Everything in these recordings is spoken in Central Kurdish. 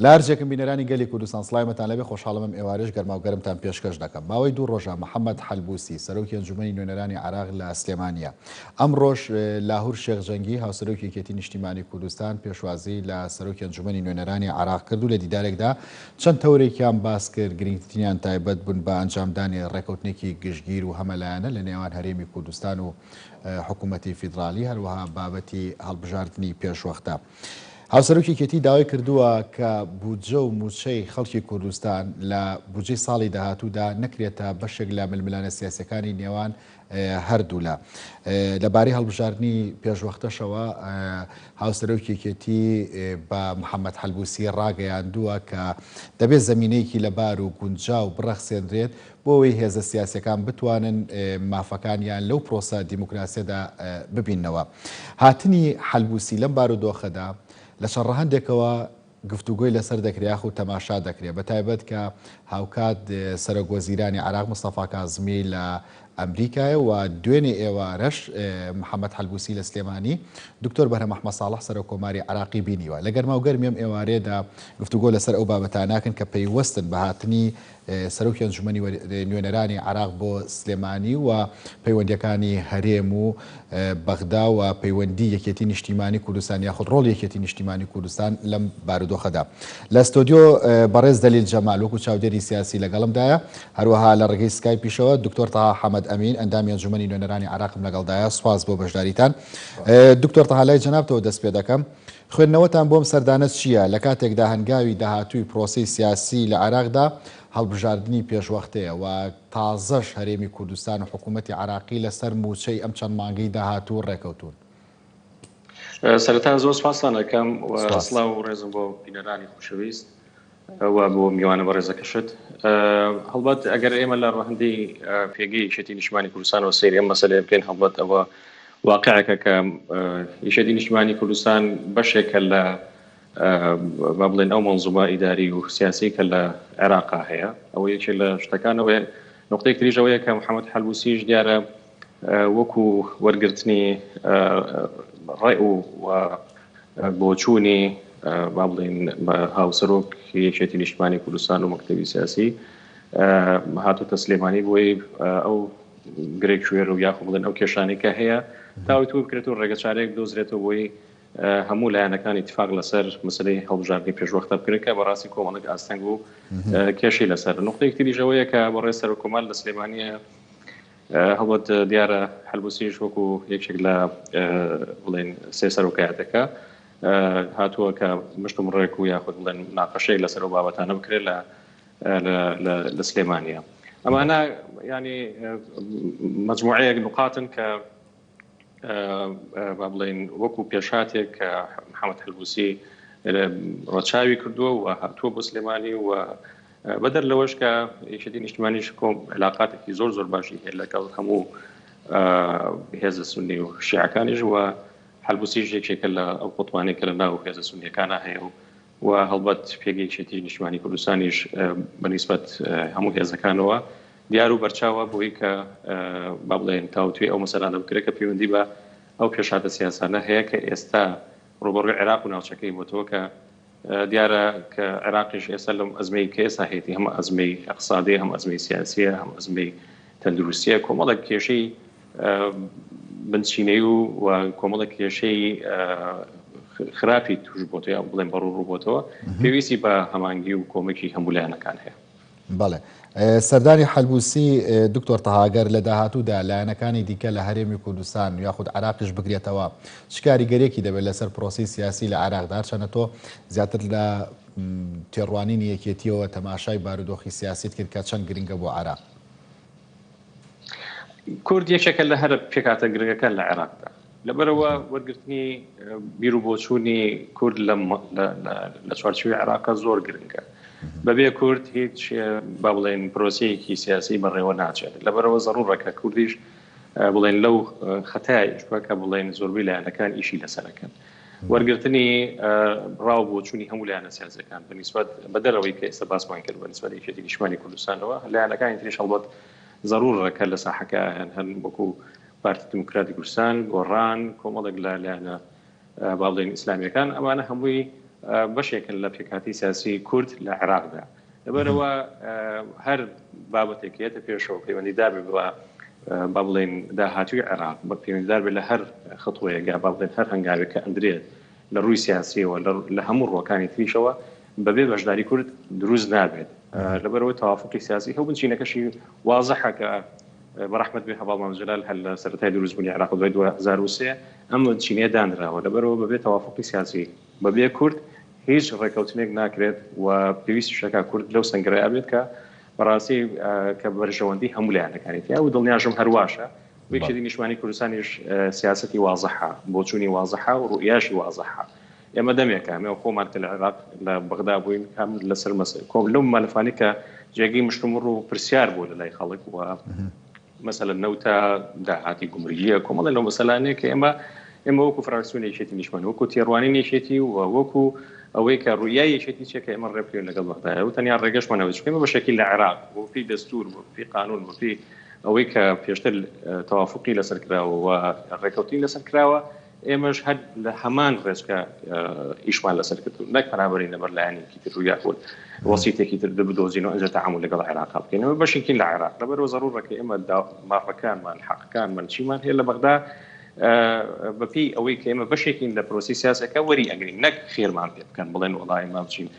لە هەر جێکم بینەرانی گەلی کوردستان سڵاومتان لەبێ خۆشحاڵم ئەم ئێوارەش گەرماو گەرمتان پێشکەش دەکەم ماوەی دوو ڕۆژە محەممەد حەلبوسی سەرۆکی ئەنجومەنی نوێنەرانی عێراق لە سلێمانیە ئەمڕۆش لاهور شێخ جەنگی هاوسەرۆکی یەکێتی نیشتیمانی کوردستان پێشوازی لە سەرۆکی ئەنجومەنی نوێنەرانی عێراق کرد و لە دیدارێکدا چەند تەوەرێکیان باس کرد گرنگترینیان تایبەت بوون بە ئەنجامدانی ڕێکەوتنێکی گشتگیر و هەمەلایەنە لە نێوان هەرێمی کوردستان و حکوومەتی فیدرالی هەروەها بابەتی هەڵبژاردنی پێشوەختە. هاوسەرۆکی یەکێتی داوای کردووە کە بودجە و مووچەی خەڵکی کوردستان لە بودجەی ساڵی داهاتوودا نەکرێتە بەشێک لە ململانێ سیاسییەکانی نێوان هەردوولا. لەبارەی هەڵبژاردنی پێشوەختەشەوە هاوسەرۆکی یەکێتی بە محەمەد حەلبوسی ڕاگەیاندووە کە دەبێت زەمینەیەکی لەبار و گونجاو بڕەخسێنرێت بۆ ئەوەی هێزە سیاسیەکان بتوانن مافەکانیان لەو پرۆسە دیموکراسیەدا ببیننەوە. هاتنی حەلبوسی لەم بارودۆخەدا لە چەند ڕەهەندێکەوە گفتوگۆی لەسەر دەکرێ یاخود تەماشا دەکرێ بەتایبەت کە هاوکات سەرۆک وەزیرانی عێراق مستەفا کازمی لە ئەمریکایە و دوێنێ ئێوارەش محەمەد حەلبوسی لە سلێمانی دکتۆر بەرهەم ئەحمەد ساڵح سەرۆک کۆماری عێراقی بینیوە. لە گەرماوگەرمی ئەم ئێوارەیەدا گفتوگۆ لەسەر ئەو بابەتانەکەن کە پەیوەستن بە هاتنی سەرۆکی ئەنجومەنی نوێنەرانی عێراق بۆ سلێمانی و پەیوەندییەکانی هەرێم و بەغدا و پەیوەندی یەکێتی نیشتیمانی کوردستان یاخود ڕۆڵی یەکێتی نیشتیمانی کوردستان لەم بارودۆخەدا. لە ستۆدیۆ بەڕێز دەلیل جەمال وەکو چاودێری سیاسی لەگەڵمدایە، هەروەها لە ڕێگەی سکایپیشەوە دکتۆر تەها حەمەد ئەمین ئەندامی ئەنجومەنی نوێنەرانی عێراقم لەگەڵدایە، سوپاس بۆ بەشداریتان. دکتۆر تەها لای جەنابتەوە دەست پێدەکەم. خوێندنەوەتان بۆ ئەم سەردانە چییە، لە کاتێکدا هەنگاوی داهاتووی پرۆسەی سیاسی لە عێراقدا هەڵبژاردنی پێشوەختەیە و تازەش هەرێمی کوردستان و حکوومەتی عێراقی لەسەر مووچەی ئەم چەند مانگەی داهاتوو ڕێکەوتوون؟ سەرەتا زۆر سوپاستان ئەکەم و سڵاو و ڕێزم بۆ بینەرانی خۆشەویست و بۆ میوانە بەڕێزەکەشت. هەڵبەت ئەگەر ئێمە لە ڕەهەندی پێگەی یەکێتی نیشتمانی کوردستانەوە سەیری ئەم مەسەلەیە بکەین، هەڵبەت ئەوە واقعێکە کە یەکێتی نیشتمانی کوردستان بەشێکە لە با بڵێن ئەو مەنزومە ئیداری و سیاسی کە لە عێراقا هەیە. ئەوە یەکێک لە شتەکانەوەیە. نقطەیەک تریش ئەوەیە کە محەممەد حەلبوسیش دیارە وەکو وەرگرتنی ڕێ و بۆچوونی با بڵێین هاوسەرۆک یەکێتی نیشتمانی کوردستان و مەکتەبی سیاسی هاتوتە سلێمانی بۆی ئەو گرێ کوێر و یاخۆ بڵێن ئەو کێشانەی کە هەیە تاوتوێ بکرێت و ڕێگە چارەیەک بدۆزرێتەوە بۆی هەموو لایەنەکان ئیتفاق لەسەر مەسەلەی هەڵبژاردنی پێشوەختە بکرێت کە بەڕاستی کۆمەڵێک ئاستەنگ و کێشەی لەسەر. نقطەیەک تریش ئەوەیە کە بەڕێز سەرۆککۆمار لە سلێمانییە هەڵبەت دیارە حەلبوسیش وەکو یەکێک لە بڵێن سێ سەرۆکایەتەکە هاتووە کە مشتومڕێک و یاخود بڵێن ناقەشەیەک لەسەر ئەو بابەتانە بکرێت لە لە سلێمانیە. ئەمانە ینی مجموعەیەک نقاتن کە با بڵێین وەکو پێشهاتێک کە محەممەد حەلبوسی ڕەچاوی کردووە و هاتووە بۆ سلێمانی و بەدەر لەوەش کە یەکێتی نیشتمانیش کۆم علاقاتێکی زۆر زۆر باشی هەیە لەگەڵ هەموو هێزە سونی و شیعەکانیش و حەلبوسیش یەکێکە لە ئەو قوتبانەی کە لە ناو هێزە سونیەکانە هەیە و و هەڵبەت پێگەی یەکێتی نیشتمانی کوردستانیش بە نیسبەت هەموو هێزەکانەوە دیار و بەرچاوە بۆی کە با بڵێن تاوتوێ ئەو مەسەلانە بکرێت کە پەیوەندی بە ئەو پێشهاتە سیاسانە هەیە کە ئێستا ڕووبەڕووی عێراق و ناوچەکەی بۆتەوە کە دیارە کە عێراقیش ئێستا لەم ئەزمەی کە ئێستا هەیەتی هەم ئەزمەی ئەقسادی هەم ئەزمەی سیاسیە هەم ئەزمەی تەندروستیە کۆمەڵێک کێشەی بنچینەی و و کۆمەڵێک کێشەی خراپی توش بۆتەوە یا بڵێن بەڕوو ڕووبۆتەوە پێویستی بە هەمانگی و کۆمەکی هەموو لایەنەکان هەیە. بەڵێ. سەردانی حەلبوسی دکتۆر تەها گەر لە داهاتوودا لایەنەکانی دیکە لە هەرێمی کوردستان یاخود عێراقیش بگرێتەوە چ کاریگەریەکی دەبێت لەسەر پرۆسەی سیاسی لە عێراقدا هەرچەندە تۆ زیاتر لە تێڕوانینی یەکێتیەوە تەماشای بارودۆخی سیاسیت کرد کە چەند گرنگە بۆ عێراق؟ کورد یەکێکە لە هەرە پێکهاتە گرنگەکان لە عێراقدا. لەبەرئەوە وەرگرتنی بیر و بۆچوونی کورد لە چوارچێوەی عێراقا زۆر گرنگە. بەبێ کورد هیچ با بڵێن پرۆسەیەکی سیاسی بەڕێوە ناچێت. لەبەرئەوە زەڕوڕە کە کوردیش بڵێن لەو خەتای ئیش بکە کە بڵێن زۆربەی لایەنەکان ئیشی لەسەرەکەن. وەرگرتنی ڕا و بۆچوونی هەموو لایەنە سیاسیەکان بە نیسبەت بە دەرەوەی کە ئێستا باسمان کرد بە نیسبەت یەکێتی نیشتمانی کوردستانەوە لایەنەکانی تریش هەڵبەت زەڕوڕە کە لە ساحەکە هەن هەن وەکو پارتی دیموکراتی کوردستان، گۆڕان، کۆمەڵێک لە لایەنە با بڵێین ئیسلامیەکان ئەمانە هەمووی بەشێکن لە پێکهاتەی سیاسی کورد لە عێراقدا. لەبەرئەوە هەر بابەتێک کە یەتە پێشەوە پەیوەندیدار بێت بە با بڵێین داهاتووی عێراق، بە پەیوەندیدار بێت لە هەر خطوەیەک یا با بڵێین هەر هەنگاوێک کە ئەندرێت لە ڕووی سیاسیەوە لە هەموو ڕووەکانی تریشەوە بەبێ بەشداری کورد دروست نابێت. لەبەرئەوەی تەوافوقی سیاسی هەو بنچینەکەشی وازحە کە بە ڕەحمەت بێ هەڤاڵ مام جەلال هەر لە سەرەتای دروستبوونی عێراق دوای 2003 ئەم بنچینەیە دانراوە. لەبەرئەوە بەبێ تەوافوقی سیاسی بەبێ کورد هیچ ڕێکەوتنێک ناکرێت و پێویستیش دەکات کورد لەو سەنگەرەیا بێت کە بەڕاستی کە بەرژەوەندی هەموو لایەنەکانی تیا و دڵنیاشم هەر واشە و یەکێتی نیشتمانی کوردستانیش سیاسەتی وازحە، بۆچوونی وازحە و ڕوئیاشی وازحە. ئێمە دەمێکە ئێمە خۆمان کە لە عێراق لە بەغدا بووین هەم لەسەر مەسەلە کۆم لەو مەلەفانەی کە جێگەی مشتومڕ و پرسیار بوو لە لای خەڵک و مەسەلە نەوتە، داهاتی گومرگییە، کۆمەڵێ لەو مەسەلانەیە کە ئێمە ئێمە وەکو فراکسیۆنی یەکێتی نیشتمانی، وەکو تێڕوانینی یەکێتی و وەکو ئەوەی کە ڕوئیای یەکێتی چیە کە ئێمە ڕێبکەوین لەگەڵ بەغدایە و تەنیا ڕێگەشمان ئەوەیە چونکە ئێمە بەشێکین لە عێراق و بەپێی دەستوور و بەپێی قانون و بەپێی ئەوەی کە پێشتر تەوافوقی لەسەر کراوە و ڕێکەوتنی لەسەر کراوە ئێمەش هەر لە هەمان ڕێچکە ئیشمان لەسەر کردو نەک پەنا بەرین لەبەر لایەنێکی تر و یاخود وەسیتێکی تر بدۆزین و ئەنجا تەعامول لەگەڵ عێراقا بکەین. ئێمە بەشێکین لە عێراق، لەبەرئەوە زەڕوڕە کە ئێمە مافەکانمان، حەقەکانمان، چیمان هەیە لە بەغدا بەپێی ئەوەی کە ئێمە بەشێکین لە پرۆسەی سیاسەکە وەری ئەگرین، نەک خێرمان پێ بکەن بڵێن وەڵا ئێمە بچین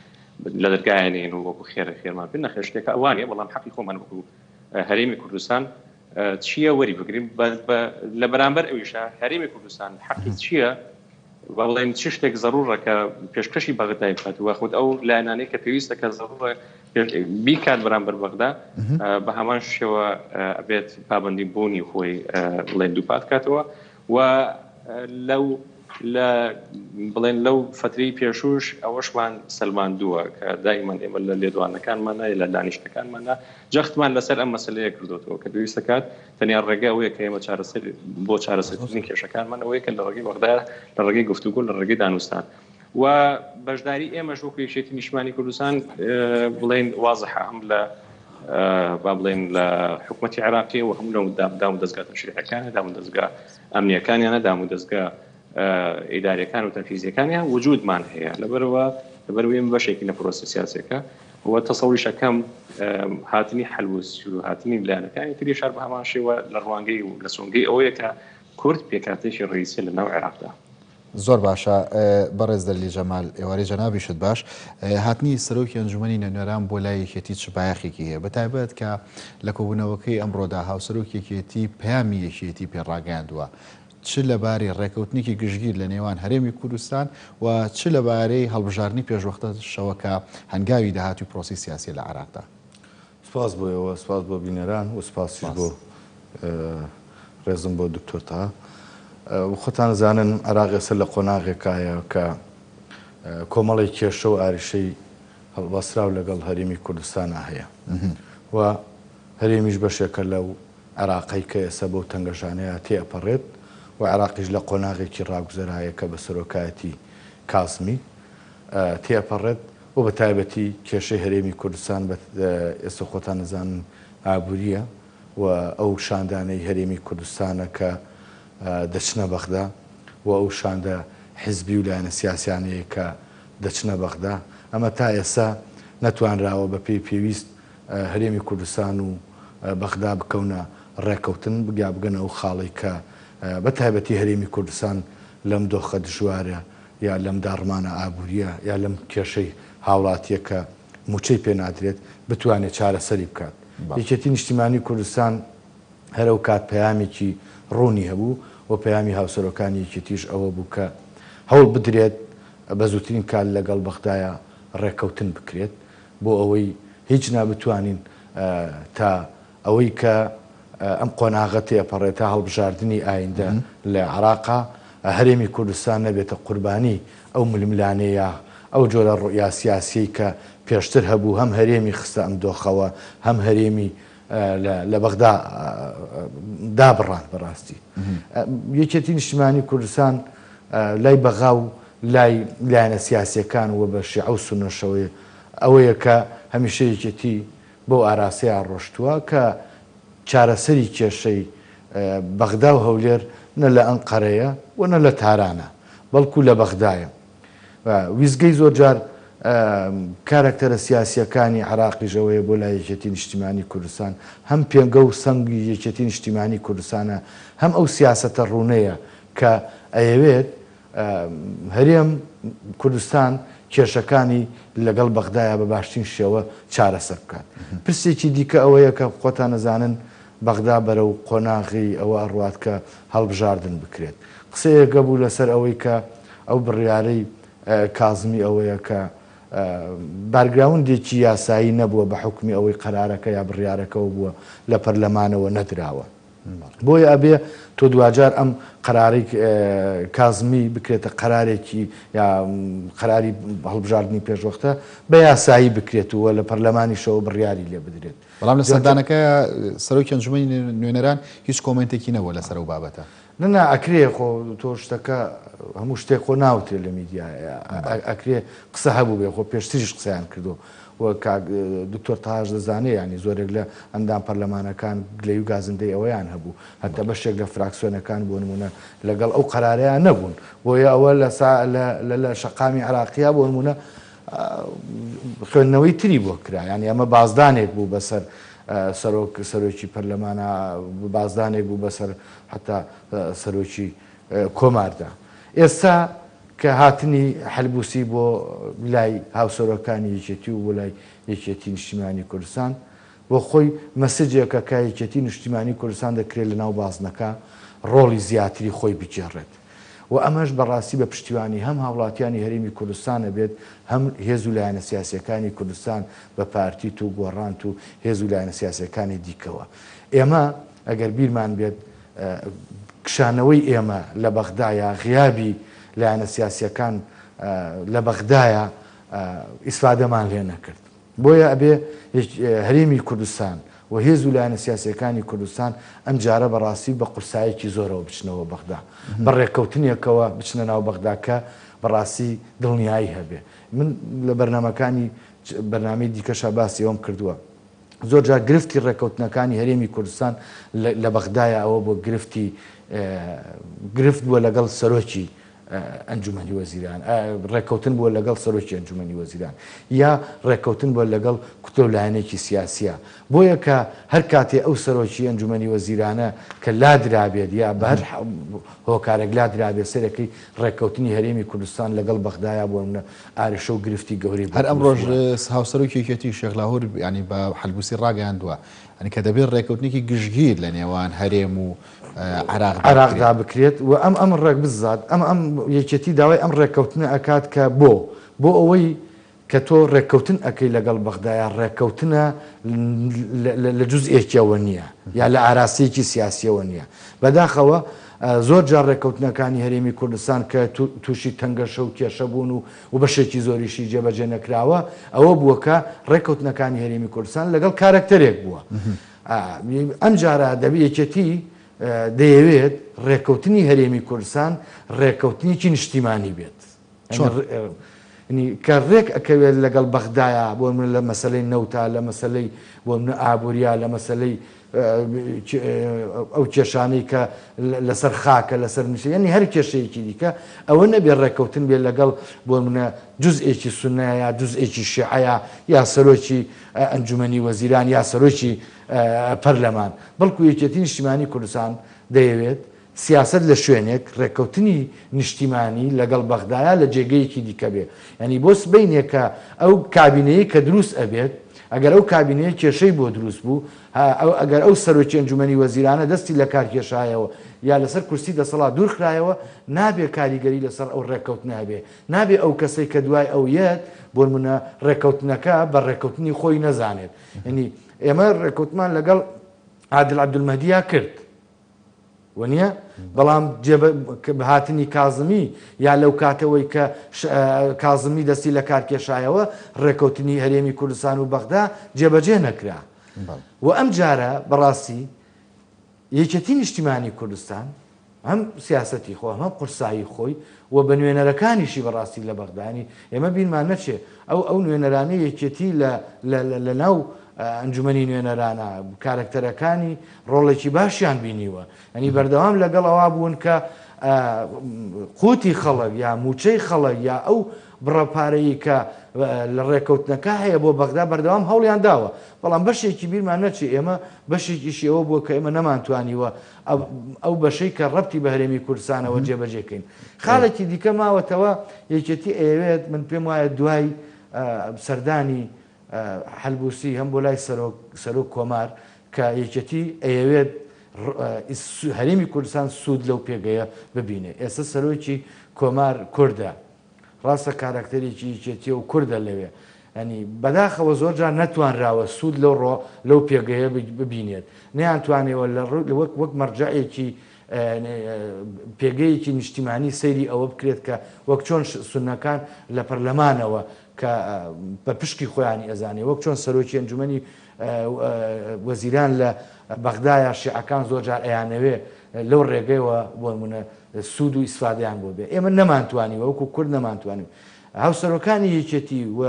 لە دەرگایانێن و وەکو خێرە خێرمان پێ نەخێر شتێکە ئەوانە، بەڵام حەقی خۆمان وەکو هەرێمی کوردستان چییە وەری بگرین لە بەرامبەر ئەویشە هەرێمی کوردستان حەقی چییە با بڵێن چ شتێک زەڕوڕە کە پێشکەشی بەغدای بکات و خود ئەو لایەنانەی کە پێویستە کە زەڕوڕە بیکات بەرامبەر بەغدا بە هەمان شێوە ئەبێت پابندی بوونی خۆی بڵێن دووپات کاتەوە و لەو لە بڵێن لەو فەترەی پێشووش ئەوەشمان سەلماندووە کە دایمەن ئێمە لە لێدوانەکانمانە لە دانیشتەکانمانە جەختمان لەسەر ئەم مەسەلەیە کردوتەوە کە پێویستە کات تەنیا ڕێگە ئەوەیە کە ئێمە چارەسەر بۆ چارەسەرکردنی کێشەکانمان ئەوەیە کە لە ڕێگەی بەغدا لە ڕێگەی گفتوگۆ لە ڕێگەی دانوستان و بەشداری ئێمەش وەکو یەکێتی نیشتمانی کوردستان بڵێن وازحە هەم لە با بڵێن لە حکوومەتی عێراقی و هەموو لەو دام و دەستگا تەشریعەکان دام و دەستگا ئەمنیەکانیانە دام و دەستگا ئیداریەکان و تەنفیزیەکانیان وجودمان هەیە لەبەرەوە لەبەرەوەی ئێمە بەشێکی لە پرۆسە سیاسەکە و تەسەوریشەکەم هاتنی حەلبوسی و هاتنی لایەنەکانی تری شار بە هەمان شێوە لە ڕوانگەی و لە سۆنگەی ئەوەیە کە کورد پێکهاتەیەکی ڕئیسیە لە ناو عێراقدا. زۆر باشە بەڕێز دەلی جەمال، ئێوارەی جەنابیشت باش. هاتنی سەرۆکی ئەنجومەنی نوێنەران بۆ لای یەکێتی چ بایەخێکی هەیە؟ بەتایبەت کە لە کۆبوونەوەکەی ئەمڕۆدا هاوسەرۆکی یەکێتی پەیامی یەکێتی پێ ڕاگەیاندووە چ لەبارەی ڕێکەوتنێکی گشتگیر لە نێوان هەرێمی کوردستان و چ لەبارەی هەڵبژاردنی پێشوەختەشەوە کە هەنگاوی داهاتووی پرۆسەی سیاسیە لە عێراقدا. سپاس بۆ ئێوە، سپاس بۆ بینەران و سپاسیش بۆ ڕێزم بۆ دکتۆر تەها. خۆتان ئەزانن عێراق ئێستا لە قۆناغێکایە کە کۆمەڵێک کێشە و ئاریشەی هەڵبەستراو لەگەڵ هەرێمی کوردستانا هەیە و هەرێمیش بەشێکە لەو عێراقەی کە ئێستا بەو تەنگەژانەیا تێئەپەڕێت و عێراقیش لە قۆناغێکی ڕاگوزەرایە کە بە سەرۆکایەتی کازمی تێئەپەڕێت و بە تایبەتی کێشەی هەرێمی کوردستان بە ئێستا خۆتان ئەزانن ئابوورییە و ئەو شاندانەی هەرێمی کوردستانە کە دەچنە بەغدا و ئەو شاندە حزبی و لایەنە سیاسیانەیە کە دەچنە بەغدا ئەمە تا ئێستا نەتوانراوە بە پێی پێویست هەرێمی کوردستان و بەغدا بکەونە ڕێکەوتن یا بگەنە ئەو خاڵەی کە بە تایبەتی هەرێمی کوردستان لەم دۆخە دژوارە یا لەم داڕمانە ئابوورییە یا لەم کێشەی هاوڵاتییە کە مووچەی پێ نادرێت بتوانێت چارەسەری بکات. یەکێتی نیشتیمانی کوردستان هەر ئەو کات پەیامێکی ڕوونی هەبوو و پەیامی هاوسەرۆکانی یەکێتیش ئەوە بوو کە هەوڵ بدرێت بە زووترین کات لەگەڵ بەغدایا ڕێککەوتن بکرێت بۆ ئەوەی هیچ نا بتوانین تا ئەوەی کە ئەم قۆناغە تێپەڕێت تا هەڵبژاردنی ئایندە لە عێراقا هەرێمی کوردستان نەبێتە قوربانی ئەو ململانێیە ئەو جۆرە ڕوئیا سیاسیەی کە پێشتر هەبوو هەم هەرێمی خستە ئەم دۆخەوە هەم هەرێمی لە بەغدا دابڕان بەڕاستی یەکێتی نیشتیمانی کوردستان لای بەغا و لای لایەنە سیاسیەکان و بە شیعە و سوننەشەوەیە ئەوەیە کە هەمیشە یەکێتی بەو ئاراستەیە ڕۆشتووە کە چارەسەری کێشەی بەغدا و هەولێر نە لە ئەنقەرەیە و نە لە تارانە بەڵکو لە بەغدایە. ویستگەی زۆر جار کارەکتەرە سیاسییەکانی عێراقیش ئەوەیە بۆ لای یەکێتی نیشتیمانی کوردستان هەم پێگە و سەنگی یەکێتی نیشتیمانی کوردستانە هەم ئەو سیاسەتە ڕوونەیە کە ئەیەوێت هەرێم کوردستان کێشەکانی لەگەڵ بەغدایا بە باشترین شێوە چارەسەر بکات. پرسێکی دیکە ئەوەیە کە خۆتان ئەزانن بەغدا بەرەو قۆناغی ئەوە ئەڕوات کە هەڵبژاردن بکرێت. قسەیەک هەبوو لەسەر ئەوەی کە ئەو بڕیارەی کازمی ئەوەیە کە بارگراوندێکی یاسایی نەبووە بە حوکمی ئەوەی قەرارەکە یا بڕیارەکەوە بووە لە پەرلەمانەوە نەدراوە. بۆیە ئەبێ تۆ دواجار ئەم قەرارەی کازمی بکرێتە قەرارێکی یا قەراری هەڵبژاردنی پێشوەختە بە یاسایی بکرێت و لە پەرلەمانیشەوە بڕیاری لێ بدرێت. بەڵام لە سەردانەکە سەرۆکی ئەنجومەنی نوێنەران هیچ کۆمێنتێکی نەبووە لەسەر ئەو بابەتە. نا نا ئەکرێ خۆ تۆ شتەکە هەموو شتێک خۆ ناوترێ لە میدیا ئەکرێ قسە هەبوو بێ خۆ پێشتریش قسەیان کردو و کاک دکتۆر تاهاش دەزانێ یانی زۆرێک لە ئەندام پەرلەمانەکان گلەی و گازندەی ئەوەیان هەبوو هەتا بەشێک لە فراکسیۆنەکان بۆ نمونە لەگەڵ ئەو قەرارەیان نەبوون بۆیە ئەوە لە لە لە شەقامی عراقیە بۆ نمونە خوێندنەوەی تری بۆ کرا یانی ئەمە بازدانێک بوو بەسەر سەرۆک سەرۆکی پەرلەمانە بازدانێک بوو بەسەر حتا سەرۆکی کۆماردا ئێستا کە هاتنی حەلبوسی بۆ لای هاوسەرۆکانی یەکێتی و بۆ لای یەکێتی نیشتیمانی کوردستان بۆ خۆی مەسجێکە کە یەکێتی نیشتیمانی کوردستان دەکرێت لەناو بازنەکە ڕۆڵی زیاتری خۆی بگێڕێت و ئەمەش بەڕاستی بە پشتیوانی هەم هاوڵاتیانی هەرێمی کوردستان ئەبێت هەم هێز و لایەنە سیاسیەکانی کوردستان بە پارتیت و گۆڕانت و هێز و لایەنە سیاسیەکانی دیکەوە. ئێمە ئەگەر بیرمان بێت کشانەوەی ئێمە لە بەغدایە، غیابی لایەنە سیاسیەکان لە بەغدایە ئیسفادەمان لێ نەکرد. بۆیە ئەبێ هەرێمی کوردستان و هێز و لایەنە سیاسیەکانی کوردستان ئەمجارە بەڕاستی بە قورسایەکی زۆرەوە بچنەوە بەغدا، بە ڕێککەوتنێکەوە بچنە ناو بەغدا کە بەڕاستی دڵنیایی هەبێ. من لە بەرنامەکانی بەرنامەی دیکەشا باسی ئەوەم کردووە. زۆر جار گرفتی ڕێککەوتنەکانی هەرێمی کوردستان لە بەغدایە ئەوە بۆ گرفتی گرفت بووە لەگەڵ سەرۆکی ئەنجومەنی وەزیران ڕێککەوتن بووە لەگەڵ سەرۆکی ئەنجومەنی وەزیران یا ڕێککەوتن بووە لەگەڵ کوتلە و لایەنێکی سیاسیە بۆیە کە هەر کاتێ ئەو سەرۆکی ئەنجومەنی وەزیرانە کە لادرابێت یا بە هەر هۆکارێک لادرابێت سەرەکەی ڕێککەوتنی هەرێمی کوردستان لەگەڵ بەغدایا بۆ نمونە ئارشە و گرفتی گەورەی بۆ هەر دروست ئەمڕۆش بووە. هاوسەرۆکی یەکێتی شێخ لاهور یانی بە حەلبوسی ڕاگەیاندووە یانی کە دەبێت ڕێککەوتنێکی گشتگیر لە نێوان هەرێم و عێراقدا عێراقدا بکرێت. بکرێت و ئەم ئەم ڕێک بزات ئەم ئەم یەکێتی داوای ئەم ڕێککەوتنە ئەکات کە بۆ بۆ ئەوەی کە تۆ ڕێککەوتن ئەکەی لەگەڵ بەغدایا ڕێککەوتنە لە جوزئێکیەوە نییە یا لە ئاراستەیەکی سیاسیەوە نییە بەداخەوە زۆر جار ڕێککەوتنەکانی هەرێمی کوردستان کە تووشی تەنگەشە و کێشە بوون و و بەشێکی زۆریشی جێبەجێ نەکراوە ئەوە بووە کە ڕێککەوتنەکانی هەرێمی کوردستان لەگەڵ کارەکتەرێک بووە ئەم جارە دەبێ یەکێتی دەیەوێت ڕێککەوتنی هەرێمی کوردستان ڕێککەوتنێکی نیشتیمانی بێت. چۆن؟ کە ڕێک ئەکەوێت لەگەڵ بەغدایا بۆ نمونە لە مەسەلەی نەوتا لە مەسەلەی بۆ نمونە ئابوریا لە مەسەلەی ئەو کێشانەی کە لەسەر خاکە لەسەر نووسە یعنی هەر کێشەیەکی دیکە ئەوە نەبێ ڕێککەوتن بێت لەگەڵ بۆ نمونە جزئێکی سوننەیە یا جزئێکی شیعەیە یا سەرۆکی ئەنجومەنی وەزیران یا سەرۆکی پەرلەمان بەڵکو یەکێتی نیشتیمانی کوردستان دەیەوێت سیاسەت لە شوێنێک، ڕێککەوتنی نیشتیمانی لەگەڵ بەغدایا لە جێگەیەکی دیکە بێ. یانی بۆ سبەینێ کە ئەو کابینەیەی کە دروست ئەبێت، ئەگەر ئەو کابینەیە کێشەی بۆ دروست بوو، ئەو ئەگەر ئەو سەرۆکی ئەنجومەنی وەزیرانە دەستی لە کار کێشایەوە یا لەسەر کورسی دەسەڵات دوور خرایەوە، نابێ کاریگەری لەسەر ئەو ڕێککەوتنە هەبێ. نابێ ئەو کەسەی کە دوای ئەو یەت، بۆ نموونە ڕێککەوتنەکە بە ڕێککەوتنی خۆی نەزانێت. یانی ئێمە ڕێککەوتمان لەگەڵ عادل عەبدولمەهدیا کرد. وەنیە؟ بەڵام هاتنی کازمی یا لەو کاتەوەی کە کازمی دەستی لە کار کێشایەوە ڕێکەوتنی هەرێمی کوردستان و بەغدا جێبەجێ نەکرا و ئەم جارە بەڕاستی یەکێتی نیشتیمانی کوردستان هەم سیاسەتی خۆ هەم قورسایی خۆی و بە نوێنەرەکانیشی بەڕاستی لە بەغدانی ئێمە بیرمان نەچێ ئەو ئەو نوێنەرانەی یەکێتی لە لە ناو ئەنجومەنی نوێنەرانە کارەکتەرەکانی ڕۆڵێکی باشیان بینیوە یانی بەردەوام لەگەڵ ئەوە بوون کە قوتی خەڵک یا مووچەی خەڵک یا ئەو بڕە پارەی کە لە ڕێکەوتنەکە هەیە بۆ بەغدا بەردەوام هەوڵیان داوە، بەڵام بەشێکی بیرمان نەچێ ئێمە بەشێکیشی ئەوە بووە کە ئێمە نەمانتوانیوە ئەو بەشەی کە ڕەبتی بە هەرێمی کوردستانەوە جێبەجێ کەین. خاڵێکی دیکە ماوەتەوە یەکێتی ئەیەوێت من پێم وایە دوای سەردانی حەلبوسی هەم بۆ لای سەرۆک سەرۆک کۆمار کە یەکێتی ئەیەوێت هەرێمی کوردستان سوود لەو پێگەیە ببینێ. ئێستا سەرۆکی کۆمار کوردە. ڕاستە کاراکتەرێکی یەکێتیە و کوردە لەوێ. یانی بەداخەوە زۆر جار نەتوانراوە سوود لەو ڕۆ لەو پێگەیە ببینێت. نەیانتوانیوە لە وەک وەک مەرجەعێکی پێگەیەکی نیشتیمانی سەیری ئەوە بکرێت کە وەک چۆن سوننەکان لە پەرلەمانەوە کە بە پشکی خۆیانی ئەزانێ وەک چۆن سەرۆکی ئەنجومەنی وەزیران لە بەغدایە شیعەکان زۆر جار ئەیانەوێ لەو ڕێگەیەوە بۆ نمونە سوود و ئیسفادەیان بۆ بێ ئێمە نەمانتوانیوە وەکو کورد نەمانتوانی هاوسەرۆکانی یەکێتی و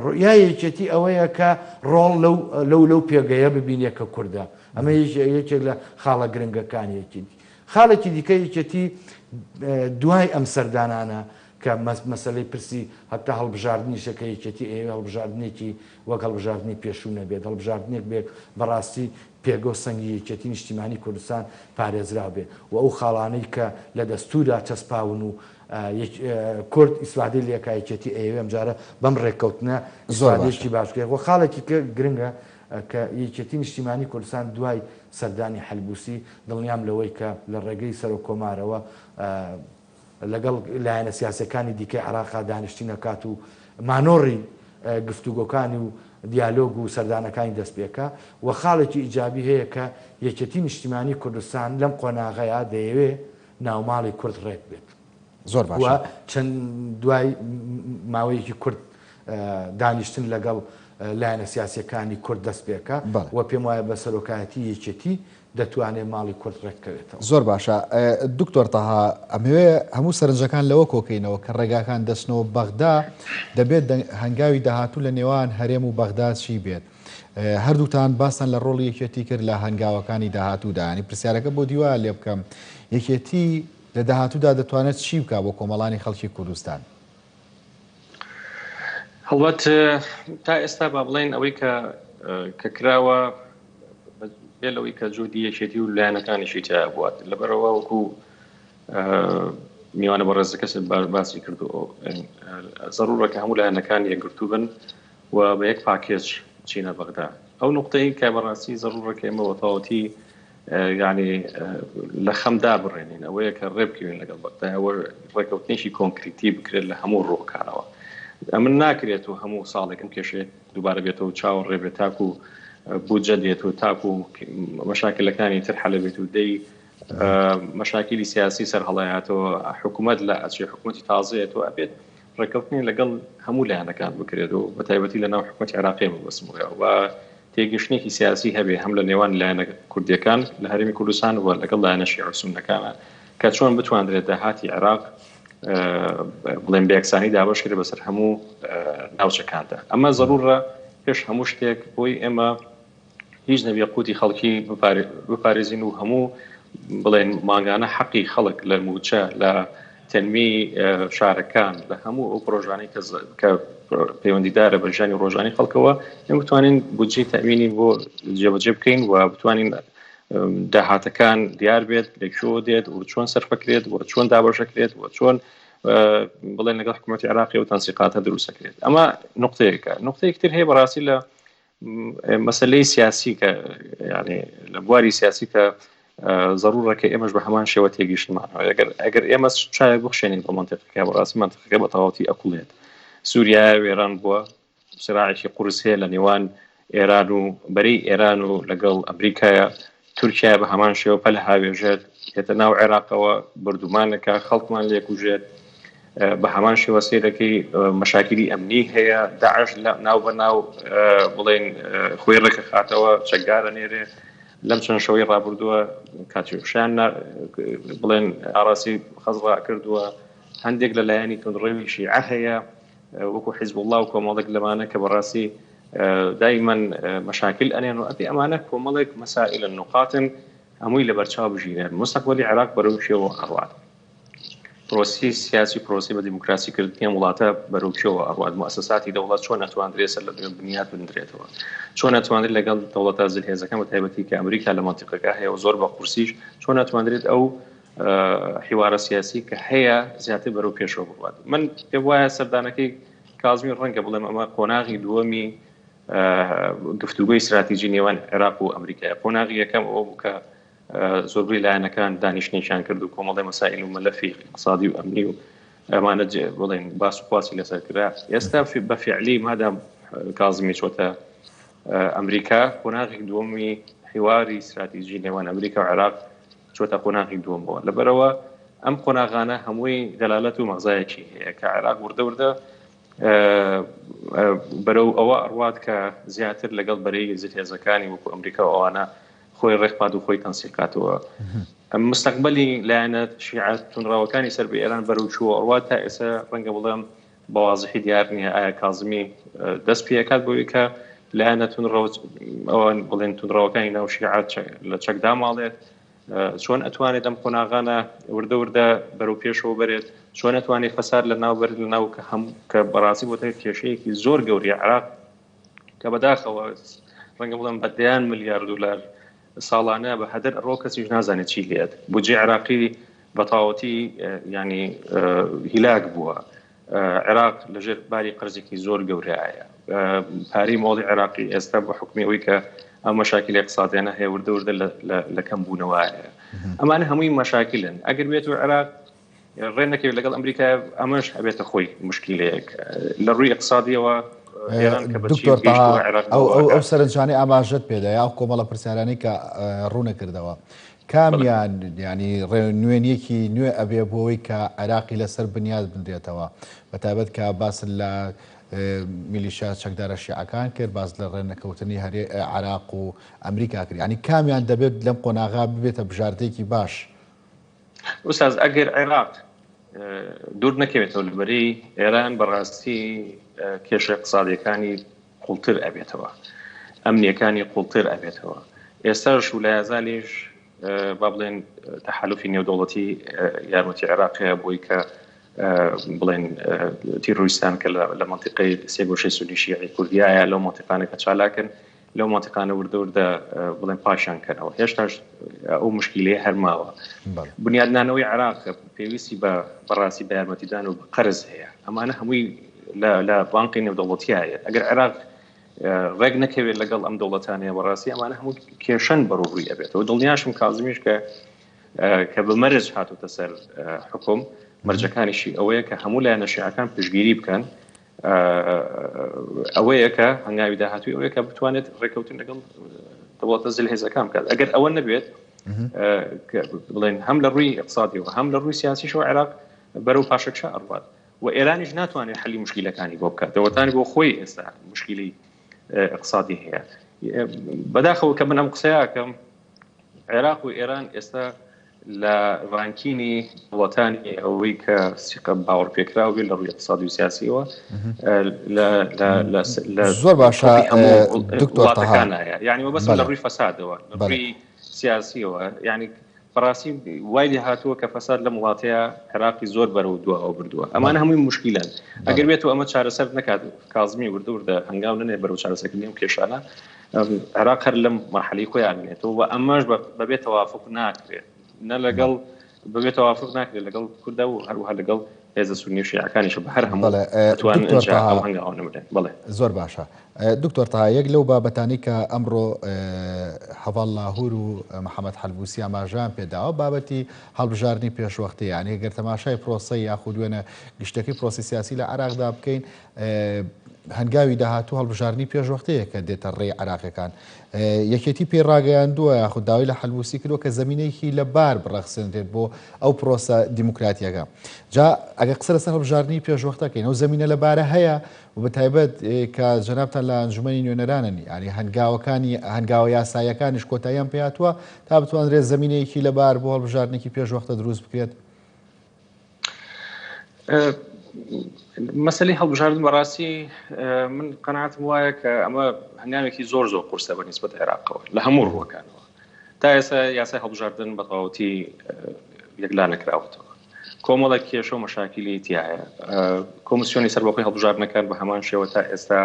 ڕوئیای یەکێتی ئەوەیە کە ڕۆڵ لەو لەو لەو پێگەیە ببینێ کە کوردە ئەمە یەکێک لە خاڵە گرنگەکانی یەکێتی خاڵێکی دیکە یەکێتی دوای ئەم سەردانانە کە مەسەلەی پرسی هەتا هەڵبژاردنیشە کە یەکێتی ئەیەوێ هەڵبژاردنێکی وەک هەڵبژاردنی پێشوو نەبێت، هەڵبژاردنێک بێت بەڕاستی پێگە و سەنگی یەکێتی نیشتیمانی کوردستان پارێزراو بێ و ئەو خاڵانەی کە لە دەستوورا چەسپاون و کورد ئیسفادەی لێکا یەکێتی ئەیەوێ ئەمجارە بەم ڕێککەوتنە زۆر باشە. ئیسفادەیەکی باش بکەێت و خاڵێکی کە گرنگە کە یەکێتی نیشتیمانی کوردستان دوای سەردانی حەلبوسی دڵنیام لەوەی کە لە ڕێگەی سەرۆک کۆمارەوە لەگەڵ لایەنە سیاسیەکانی دیکەی عێراقا دانیشتین ئەکات و مانۆڕی گفتوگۆکانی و دیالۆگ و سەردانەکانی دەست پێکا و خاڵێکی ئیجابی هەیە کە یەکێتی نیشتیمانی کوردستان لەم قۆناغەیا دەیەوێ ناوماڵی کورد ڕێک بێت زۆر و باشە. چەند دوای ماوەیەکی کورت دانیشتن لەگەڵ لایەنە سیاسیەکانی کورد دەست پێکا بەڵێ. و پێم وایە بە سەرۆکایەتی یەکێتی دەتوانێ ماڵی کورد ڕێککەوێتەوە. زۆر باشە دکتۆر تەها ئەمەوێ هەموو سەرنجەکان لەوە کۆکەینەوە کە ڕێگاکان دەچنەوە بەغدا دەبێت هەنگاوی داهاتوو لە نێوان هەرێم و بەغدا چی بێت هەردووتان باستان لە ڕۆڵی یەکێتی کرد لە هەنگاوەکانی داهاتوودا ینی پرسیارەکە بۆ دیوا لێ بکەم یەکێتی لە داهاتوودا دەتوانێت چی بکا بۆ کۆمەڵانی خەڵکی کوردستان؟ هەڵبەت تا ئێستا با بڵێن ئەوەی کە کە کراوە بێ لەوەی کە جودی یەکێتی و لایەنەکانیشی تیا بووە لەبەرەوە وەکو میوانە بەڕێزەکەس باسی کردو زەڕورە کە هەموو لایەنەکان یەکگرتوو بن و بە یەک پاکێج چینە بەغدا ئەو نقطەی کە بەڕاستی زەڕورە کە ئێمە بە تەواوەتی یعنی لە خەم دابڕێنین ئەوەیە کە ڕێبکەوین لەگەڵ بەغدا ئەوە ڕێکەوتنێکی کۆنکریتی بکرێت لە هەموو ڕووەکانەوە ئەمن ناکرێت و هەموو ساڵێکم کێشێت دووبارە بێتەوە چاوەڕێ بێت تاکو بودجە دێت و تاکو مەشاکلەکانی تر حەلە بێت و دەی مەشاکلی سیاسی سەر هەڵایاتەوە حکوومەت لە ئەچێ حکوومەتی تازەیەتەوە ئەبێت ڕێککەوتنی لەگەڵ هەموو لایەنەکان بکرێت و بە تایبەتی لە ناو حکوومەتی عێراقی بەسم و تێگەشتنێکی سیاسی هەبێ هەم لە نێوان لایەنە کوردیەکان لە هەرێمی کوردستان و لەگەڵ لایەنە شیعە و سوننەکانە کە چۆن بتواندرێت داهاتی عێراق بڵێن بەیەکسانی دابەش کرێت بەسەر هەموو ناوچەکاندا. ئەمە زەرورە پێش هەموو شتێک بۆی ئێمە هیچ نەبێ قوتی خەڵکی بپارێزین و هەموو بڵێن مانگانە حەقی خەڵک لە موچە لە تەنمی شارەکان لە هەموو ئەو پرۆژانەی کە پەیوەندیدارە بە ژیانی ڕۆژانی خەڵکەوە ئێمە بتوانین بودجەی تەمینی بۆ جێبەجێ بکەین و بتوانین داهاتەکان دیار بێت لە کوێوە دێت و چۆن سەرفەکرێت و چۆن دابەشەکرێت و چۆن بڵێن لەگەڵ حکوومەتی عراقی و تەنسیقاتە دروستەکرێت ئەمە نقطەیەکە نقطەیەک تر هەیە بەڕاستی لە مەسلەی سیاسی کە یعنی لە بواری سیاسی کە ضرورە کە ئێمەش بە هەمان شێوە تێگەیشتمان ئەگەر ئەگەر ئێمە چاوێک بخشێنین بە منطقەکە بەڕاستی منطقەکە بە تەواوەتی ئەکوڵێت سووریا وێران بووە سراعێکی قورس هەیە لە نێوان ئێران و بەرەی ئێران و لەگەڵ ئەمریکایە، تورکیا بە هەمان شێوە پەل هاوێژێت دێتە ناو عێراقەوە بردومانەکە خەڵکمان لێکوژێت بە هەمان شێوە سەیرەکەی مەشاکیلی ئەمنی هەیە داعش لە ناو بە ناو بڵێن خۆی ڕێکخاتەوە چەکدارە نێرێ لەم چەند شەوەی ڕابردووە کاتیوشیان بڵێن ئاراسی خەزڕا کردووە هەندێک لە لایەنی توندڕەوی شیعە هەیە وەکو حیزبوڵڵا و کۆمەڵێک لەمانە کە بەڕاستی دایمەن مەشاکل ئەنێن و ئەبێ ئەمانە کۆمەڵێک مەسائلن نوقاتن هەمووی لەبەرچاو بگیرێن مستەقبەلی عێراق بەرەو کوێوە ئەڕوات. پرۆسی سیاسی پرۆسی بە دیموکراسی کردنی ئەم وڵاتە بەرەو کوێوە ئەڕوات، موئەسەساتی دەوڵەت چۆن ئەتواندرێت سەر لە نوێ بنیات بندرێتەوە، چۆن ئەتواندرێت لەگەڵ دەوڵەتە زلهێزەکان بە تایبەتی کە ئەمریکا لە مەنتیقەکە هەیە و زۆر بە قورسیش چۆن ئەتواندرێت ئەو حیوارە سیاسی کە هەیە زیاتر بەرەو پێشەوە بڕوات. من پێم وایە سەردانەکەی کازمی ڕەنگە بڵێم ئەمە قۆناغی دووەمی گفتوگۆی ستراتیژی نێوان عێراق و ئەمریکایە. قۆناغی یەکەم ئەوە بوو کە زۆربەی لایەنەکان دانیشتنێکیان کرد و کۆمەڵی مەسائل و مەلەفی اقتصادی و ئەمنی و ئەمانە بڵێن باس و خواسی لەسەر کرا. ئێستا بە فعلی مادام کازمی چۆتە ئەمریکا قۆناغی دووەمی حیواری استراتیژی نێوان ئەمریکا و عێراق چۆتە قۆناغی دووەمەوە. لەبەرەوە ئەم قۆناغانە هەمووی دەلالەت و مەغزایەکی هەیە کە عێراق وردە وردە بەرەو ئەوە ئەڕوات کە زیاتر لەگەڵ بەرەی زلهێزەکانی وەکو ئەمریکا و ئەوانە خۆی ڕێکخات و خۆی تەنسیقاتەوە. مستەقبەلی لایەنە شیعە توندڕەوەکانی سەر بە ئێران بەرەو چووە ئەڕوات تا ئێستا ڕەنگە بڵێم بە وازحی دیار نییە ئایا کازمی دەست پێکات بۆی کە لایەنە توندڕەوە ئەوان بڵێن توندڕەوەکانی ناو شیعە لە چەک داماڵێت، چۆن ئەتوانێت ئەم قۆناغانە وردە وردە بەرەو پێشەوە بەرێت، چۆن ئەتوانێت فەساد لە ناو بەرێت لە ناو کە هەم کە بەڕاستی بۆتە کێشەیەکی زۆر گەوری عێراق کە بەداخەوە ڕەنگە بڵێم بە دەیان ملیار دلار ساڵانە بە هەدەر ئەڕۆ کەسیش نازانێت چی لێت. بودجەی عێراقی بە تەواوەتی ینی هیلاک بووە. عێراق لەژێر باری قەرزێکی زۆر گەورەیە. پارەی مۆڵی عێراقی ئێستا بە حکومی ئەوەی کە ئەم مەشاکیلی اقتصادیانە هەیە وردە وردە لە کەم بوونەوەیە. ئەمانە هەمووی مەشاکلن. ئەگەر بێت و عێراق ڕێ نەکەوێت لەگەڵ ئەمریکا ئەمەش ئەبێتە خۆی مشکلەیەک لە ڕووی اقتصادیەوە. دکتۆر ئەو ئەو سەرنجانەی ئاماژەت پێدا یا ئەو کۆمەڵە پرسیارانەی کە ڕوونەکردەوە کامیان ینی ڕێنوێنیەکی نوێ ئەبێ بۆەوەی کە عێراقی لەسەر بنیاد بنرێتەوە بە تایبەت کە باس لە میلیشیا چەکدارە شیعەکان کرد باس لە ڕێنەکەوتنی هەرێ عراق و ئەمریکا کرد ینی کامیان دەبێت لەم قۆناغا ببێتە بژاردەیەکی باش؟ ئوستاز ئەگەر عێراق دوور نەکەوێتەوە لە بەرەی ئێران بەڕاستی کێشە اقتصادیەکانی قوڵتر ئەبێتەوە، ئەمنیەکانی قوڵتر ئەبێتەوە. ئێستاش و لایەزالیش با بڵێن تەحالفی نێودەوڵەتی یارمەتی عێراق هەیە بۆی کە بڵێن تیرۆریستان کە لە منطقەی سێگۆشەی سونی شیعی کوردیایە لەو منطقانە کە چالاکن لەو مەنتیقانە وردە وردە بڵێن پاشان کەنەوە. هێشتاش ئەو مشکلەیە هەر ماوە. بنیادنانەوەی عێراق پێویستی بە بەڕاستی بە یارمەتیدان و بە قەرز هەیە. ئەمانە هەمووی لە بانقی نێودەوڵەتی هەیە. ئەگەر عێراق ڕێک نەکەوێت لەگەڵ ئەم دەوڵەتانەیە بەڕاستی ئەمانە هەموو کێشەن بەڕووی ئەبێتەوە. دڵنیاشم کازمیش کە کە بە مەرج هاتوتە سەر حکوم مەرجەکانیشی ئەوەیە کە هەموو لایەنە شیعەکان پشتگیری بکەن ئەوەیە کە هەنگاوی داهاتووی ئەوەیە کە بتوانێت ڕێککەوتن لەگەڵ دەوڵەتە زلهێزەکان بکات. ئەگەر ئەوە نەبێت بڵێن هەم لە ڕووی اقتصادیەوە هەم لە ڕووی سیاسیشەوە عێراق بەرەو پاشەکشە ئەڕوات و ئێرانیش ناتوانێت حەلی مشکلەکانی بۆ بکات. دەوڵەتانی بۆ خۆی ئێستا مشکلی اقتصادی هەیە. بەداخەوە کە من ئەم قسەیەکەم عێراق و ئێران ئێستا لە ڕانکینی وڵاتانی ئەوەی کە سیقە باوەڕپێکراو بێت لە ڕووی اقتصادی و سیاسیەوە لە زۆر باشە دکتۆر وڵاتەکانایە. یعنی مەبەستم لە ڕووی فەسادەوە، لە ڕووی سیاسیەوە، یعنی بەڕاستی وای لێ هاتووە کە فەساد لەم وڵاتەیە عێراقی زۆر بەرەو دواوە بردووە. ئەمانە هەمووی مشکلەن. ئەگەر بێت و ئەمە چارەسەر نەکات، کازمی وردە وردە هەنگاو نەنێ بەرەو چارەسەرکردنی ئەم کێشانە، عێراق هەر لەم مەرحەلەی خۆیان مێنێتەوە و ئەمەش بەبێ تەوافق ناکرێت، نە لەگەڵ بەبێ تەوافق ناکرێت لەگەڵ کوردە و هەروەها لەگەڵ هێزە سوننی و شیعەکانیش بە هەر هەموو ئەتوانن ئینجا ئەو هەنگاوە نەبرێن. بەڵێ. زۆر باشە دکتۆر تەها، یەک لەو بابەتانەی کە ئەمڕۆ هەڤاڵ لاهور و محەمەد حەلبوسی ئاماژەیان پێداوە بابەتی هەڵبژاردنی پێشوەختەیە، یانی گەر تەماشای پرۆسەی یاخود وێنە گشتیەکەی پرۆسەی سیاسی لە عێراقدا بکەین هەنگاوی داهاتوو هەڵبژاردنی پێشوەختەیە کە دێتە ڕێی عێراقیەکان. یەکێتی پێی ڕاگەیاندووە یاخود داوای لە حەلبوسی کردووە کە زەمینەیەکی لەبار بڕەخسێنرێت بۆ ئەو پرۆسە دیموکراتیەکە. جا ئەگەر قسە لەسەر هەڵبژاردنی پێشوەختە کەین ئەو زەمینە لەبارە هەیە و بە تایبەت کە جەنابتان لە ئەنجومەنی نوێنەرانن یعنی هەنگاوەکانی هەنگاوە یاساییەکانیش کۆتاییان پێهاتووە تا بتوانرێت زەمینەیەکی لەبار بۆ هەڵبژاردنێکی پێشوەختە دروست بکرێت. مەسەلەی هەڵبژاردن بەڕاستی من قەناعەتم وایە کە ئەمە هەنگاوێکی زۆر زۆر قورسە بە نیسبەت عێراقەوە لە هەموو ڕووەکانەوە. تا ئێستا یاسای هەڵبژاردن بە تەواوەتی یەکلا نەکراوەتەوە. کۆمەڵێک کێشە و مەشاکیلی تیایە. کۆمیسیۆنی سەربەخۆی هەڵبژاردنەکان بە هەمان شێوە تا ئێستا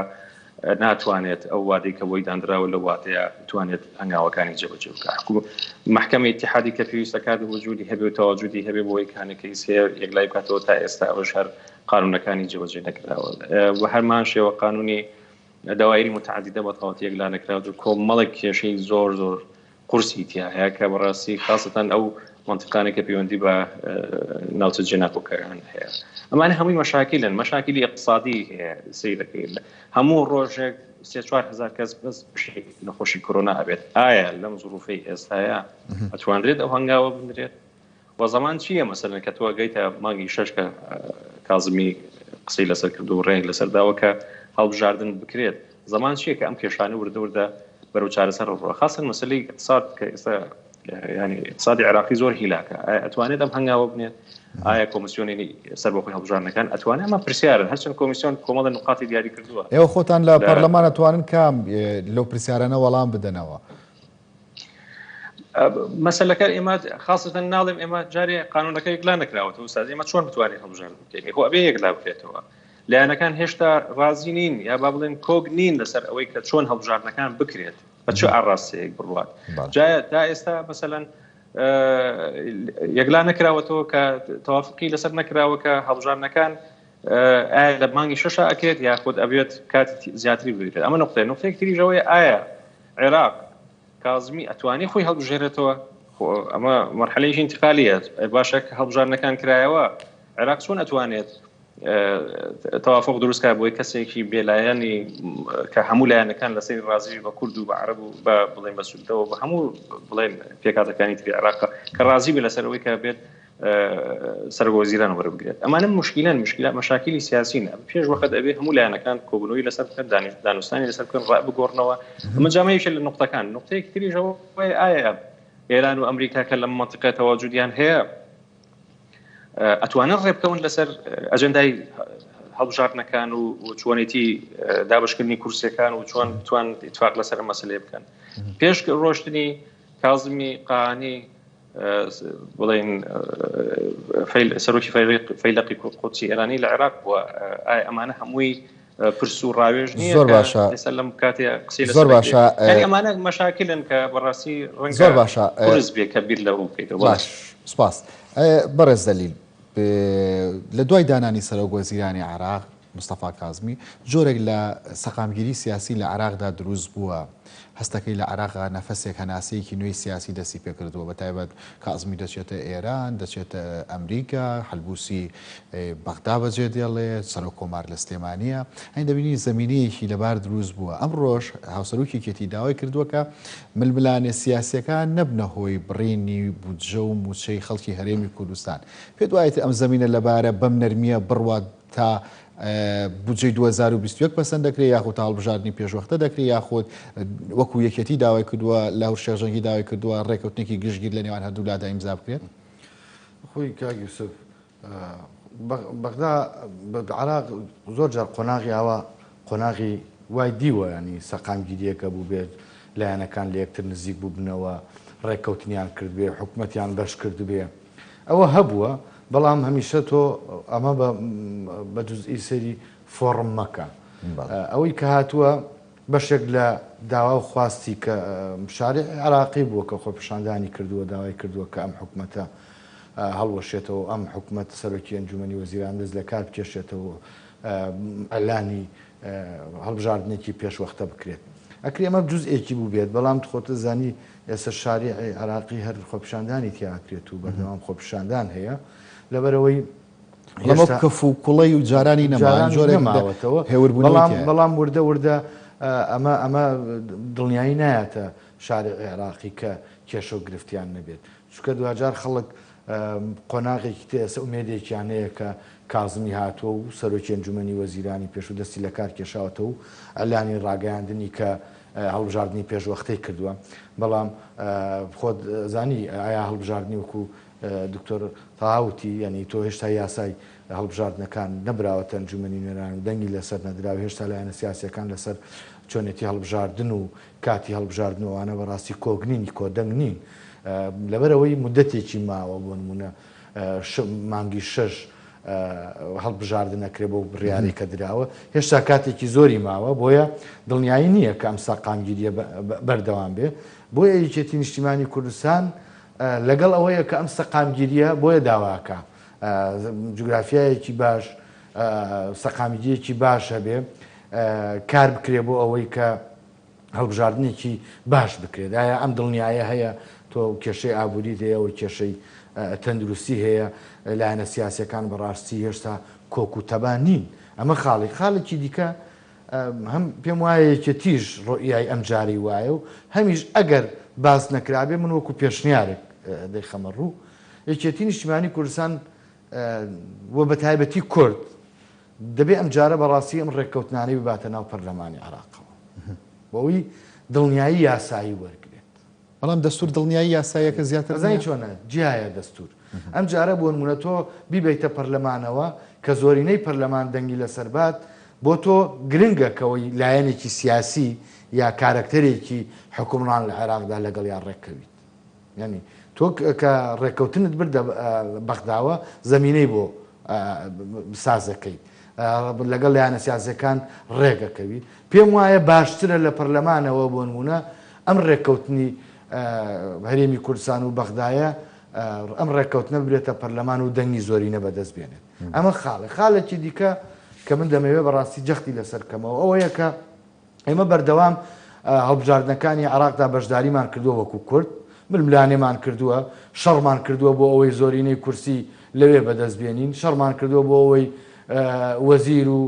ناتوانێت ئەو وادەی کە بۆی داندراوە لەو وادەیە بتوانێت هەنگاوەکانی جێبەجێ بکات. حکوومەت مەحکەمەی ئیتیحادی کە پێویست دەکات وجودی هەبێ و تەواجودی هەبێ بۆ ئەوەی کە هەنێک کەیس هەیە یەکلایی بکاتەوە تا ئێستا ئەوەش هەر قانوونەکانی جێبەجێ نەکراوە. بە هەمان شێوە قانوونی دەوایری متعددە بە تەواوەتی یەکلا نەکراوە و کۆمەڵێک کێشەی زۆر زۆر قورسی تیا هەیە کە بەڕاستی خاستان ئەو منطقانە کە پەیوەندی بە ناوچە جێناکۆکەکان هەیە ئەمانە هەمووی مەشاکیلن مەشاکیلی اقتصادی هەیە سیرەکەی هەموو ڕۆژێک سێ 4000 کەس بەس نەخۆشی کۆرۆنا ئەبێت ئایا لەم زروفەی ئێستاە ئەتوانرێت ئەو هەنگاوە بنرێت وە زەمان چییە مەسەلەن کە تۆ ئەگەیتە مانگی شەش کە کازمی قسەی لەسەر کردو و ڕێی لەسەر داوە کە هەڵبژاردن بکرێت زەمان چییە کە ئەم کێشانە وردە وردە بەرەو چارەسەر ڕۆ خاصن مەسلەی اقتصاد کە ئێستا ینی اقتصادی عراقی زۆر هیلاکە ئایا ئەتوانێت ئەم هەنگاوە بنێت ئایا کۆمیسیۆنی سەربەخۆی هەڵبژاردنەکان ئەتوانێت ئەمە پرسیارن هەرچەند کۆمیسیۆن کۆمەڵە نقاتی دیاری کردووە ئێوە خۆتان لە پەرلەمان ئەتوانن کام لەو پرسیارانە وەڵام بدەنەوە مەسەلەکە ئێمە خاصەتەن ناڵێم ئێمە جارێ قانونەکە یەکلا نەکراوەتەوە ئوستاز ئێمە چۆن بتوانین هەڵبژاردن بکەین خۆ ئەبێ یەکلا بکرێتەوە لایەنەکان هێشتا ڕازی نین یا با بڵێن کۆک نین لەسەر ئەوەی کە چۆن هەڵبژاردنەکان بکرێت بە چ ئاڕاستەیەک بڕوات جا تا ئێستا مەسەلەن یەکلا نەکراوەتەوە کە تەوافقی لەسەر نەکراوە کە هەڵبژاردنەکان ئایا لە مانگی شەشا ئەکرێت یاخود ئەبێت کاتی زیاتری بگرێت ئەمە نقطەیە نقطەیەک تریش ئەوەیە ئایا عێراق کازمی ئەتوانی خۆی هەڵبژێرێتەوە؟ خۆ ئەمە مەرحەلەیەکی ئینتقالیە باشە کە هەڵبژاردنەکان کرایەوە عێراق چۆن ئەتوانێت تەوافق دروست کا بۆی کەسێکی بێلایەنی کە هەموو لایەنەکان لەسەری ڕازی بە کورد و بە عەرەب و بە بڵێن بە سوننەوە بە هەموو بڵێن پێکهاتەکانی تری عێراق کە ڕازی بێ لەسەر ئەوەی کە بێت سەرۆک وەزیران وەربگرێت ئەمانە مشکلەن مشکلە مەشاکیلی سیاسین پێش وەخت ئەبێ هەموو لایەنەکان کۆبوونەوەی لەسەر بکەن دانوستانی لەسەر بکەن ڕای بگۆڕنەوە ئەمە جامەیەکە لە نقطەکان نقطەیەکی تریش ئەوەیە ئایا ئێران و ئەمریکا کە لەم مەنتیقە تەواجودیان هەیە ئەتوانن ڕێبکەون لەسەر ئەجەندای هەڵبژاردنەکان و چۆنێتی دابشکردنی کورسەکان و چۆن بتوان اتفاق لەسەر ئەم مەسلەیە بکەن پێش ڕۆشتنی کازمی قانی بڵێن سەرۆکی فەیلەقی قودسی ئێرانی لە عێراق بووە ئایا ئەمانە هەمووی پرس و ڕاوێژ نییە زۆر باشە ئێستا لەم کاتێ قسەی زۆر باشە یعنی ئەمانە مەشاکلن کە بەڕاستی ڕەنگە زۆر باشە قورس بێ کە بیر لەوە بکەیتەوە باش سپاس بەڕێز دەلیل لە دوای دانانی سەرۆک وەزیرانی عێراق مستەفا کازمی، جۆرێک لە سەقامگیری سیاسی لە عێراقدا دروست بووە، هەستەکەی لە عێراقا نەفەسێک هەناسەیەکی نوێی سیاسی دەستی پێکردووە، بەتایبەت کازمی دەچێتە ئێران، دەچێتە ئەمریکا، حەلبوسی بەغدا بەجێ دێڵێ، سەرۆک کۆمار لە سلێمانییە، هەین دەبینین زەمینەیەکی لەبار دروست بووە. ئەمڕۆش هاوسەرۆکی یەکێتی داوای کردووە کە ململانێ سیاسییەکان نەبنە هۆی بڕینی بودجە و مووچەی خەڵکی هەرێمی کوردستان. پێت وایە ئەم زەمینە لەبارە بەم نەرمییە بڕوات تا بودجەی 2021 پەسەند دەکرێت یاخود تا هەڵبژاردنی پێشوەختە دەکرێت یاخود وەکو یەکێتی داوای کردووە لاهور شێخ جەنگی داوای کردووە ڕێکەوتنێکی گشتگیر لە نێوان هەردوولادا ئیمزا بکرێت؟ خۆی کاک یوسف بەغدا عراق زۆر جار قۆناغی ئاوا قۆناغی وای دیوە ینی سەقامگیریەکە بوو بێت لایەنەکان لە یەکتر نزیک بووبنەوە ڕێککەوتنیان کردبێ حکومەتیان بەش کردبێ ئەوە هەبووە، بەڵام هەمیشە تۆ ئەمە بە جوزئی سەیری فۆڕم مەکە. ئەوەی کە هاتووە بەشێک لە داوا و خواستی کە شارعی عێراقی بووە کە خۆپیشاندانی کردووە، داوای کردووە کە ئەم حکومەتە هەڵوەشێتەوە و ئەم حکومەت سەرۆکی ئەنجومەنی وەزیران دەست لە کار بکێشێتەوە و ئیعلانی هەڵبژاردنێکی پێشوەختە بکرێت. ئەکرێ ئەمە جوزئێکی بووبێت، بەڵام خۆت دەزانی ئێستا شاریعی عێراقی هەر خۆپیشاندانی تیا ئەکرێت و بەردەوام خۆپیشاندان هەیە لەبەرئەوەی بەڵام ئەو کەف و کوڵەی و جارانی نەما، جارانی جۆرێک نەماوەتەوە، هێوربوونەوەی بەڵام تیایە. بەڵام وردە وردە ئەمە ئەمە دڵنیایی نایەتە شاریعی عێراقی کە کێشە و گرفتیان نەبێت، چونکە دواجار خەڵک قۆناغێکی تر ئێستا ئومێدێکیان هەیە کە کازمی هاتووە و سەرۆکی ئەنجومەنی وەزیرانی پێشوو دەستی لەکار کێشاوەتەوە و ئیعلانی ڕاگەیاندنی کە هەڵبژاردنی پێشوەختەی کردووە بەڵام خۆت زانی ئایا هەڵبژاردنی وەکو دکتۆر تەها وتی یعنی تۆ هێشتا یاسای هەڵبژاردنەکان نەبراوەتە ئەنجومەنی نوێنەران و دەنگی لەسەر نەدراوە هێشتا لایەنە سیاسیەکان لەسەر چۆنێتی هەڵبژاردن و کاتی هەڵبژاردن و ئەوانە بەڕاستی کۆک نین کۆدەنگ نین لەبەرئەوەی مودەتێکی ماوە بۆ نمونە. مانگی شەش هەڵبژاردن ئەکرێ بەو بڕیارەی کە دراوە، هێشتا کاتێکی زۆری ماوە، بۆیە دڵنیایی نییە کە ئەم سەقامگیرییە بەردەوام بێ. بۆیە یەکێتی نیشتیمانی کوردستان لەگەڵ ئەوەیە کە ئەم سەقامگیرییە بۆیە داواکا جوگرافیایەکی باش، سەقامگیرییەکی باش هەبێ، کار بکرێ بۆ ئەوەی کە هەڵبژاردنێکی باش بکرێت. ئایا ئەم دڵنیایە هەیە؟ تۆ کێشەی ئابووریت هەیە و کێشەی تەندروستی هەیە، لایەنە سیاسییەکان بەڕاستی هێشتا کۆک و تەبا نین. ئەمە خاڵێک. خاڵێکی دیکە هەم پێم وایە یەکێتیش ڕوئیای ئەم جارەی وایە و هەمیش ئەگەر باس نەکرابێ من وەکو پێشنیارێک دەیخەمە ڕوو، یەکێتی نیشتیمانی کوردستان و بەتایبەتی کورد دەبێ ئەمجارە بەڕاستی ئەم ڕێککەوتنانەی بباتە ناو پەرلەمانی عێراقەوە بۆ ئەوەی دڵنیایی یاسایی وەرگرێت. بەڵام دەستوور دڵنیایی یاساییەکە زیاتر نییە؟ ئەزانی چۆنە؟ جیایە دەستوور. ئەمجارە بۆ نموونە تۆ بیبەیتە پەرلەمانەوە کە زۆرینەی پەرلەمان دەنگی لەسەر بات، بۆ تۆ گرنگە کەوەی لایەنێکی سیاسی یا کارەکتەرێکی حوکمڕان لە عێراقدا لەگەڵیا ڕێککەویت. یانی تۆ کە ڕێککەوتنت بردە بەغداوە زەمینەی بۆ سازەکەی لەگەڵ لایەنە سیاسەکان ڕێگەکەوی پێم وایە باشترە لە پەرلەمانەوە بۆ نمونە ئەم ڕێککەوتنی هەرێمی کوردستان و بەغدایە ئەم ڕێککەوتنە ببرێتە پەرلەمان و دەنگی زۆرینە بەدەست بێنێت ئەمە خاڵێ خاڵێکی دیکە کە من دەمەوێت بەڕاستی جەختی لەسەر کەمەوە ئەوەیە کە ئێمە بەردەوام هەڵبژاردنەکانی عێراقدا بەشداریمان کردووە وەکو کورد، ململانێمان کردووە، شەڕمان کردووە بۆ ئەوەی زۆرینەی کورسی لەوێ بەدەست بێنین، شەڕمان کردووە بۆ ئەوەی وەزیر و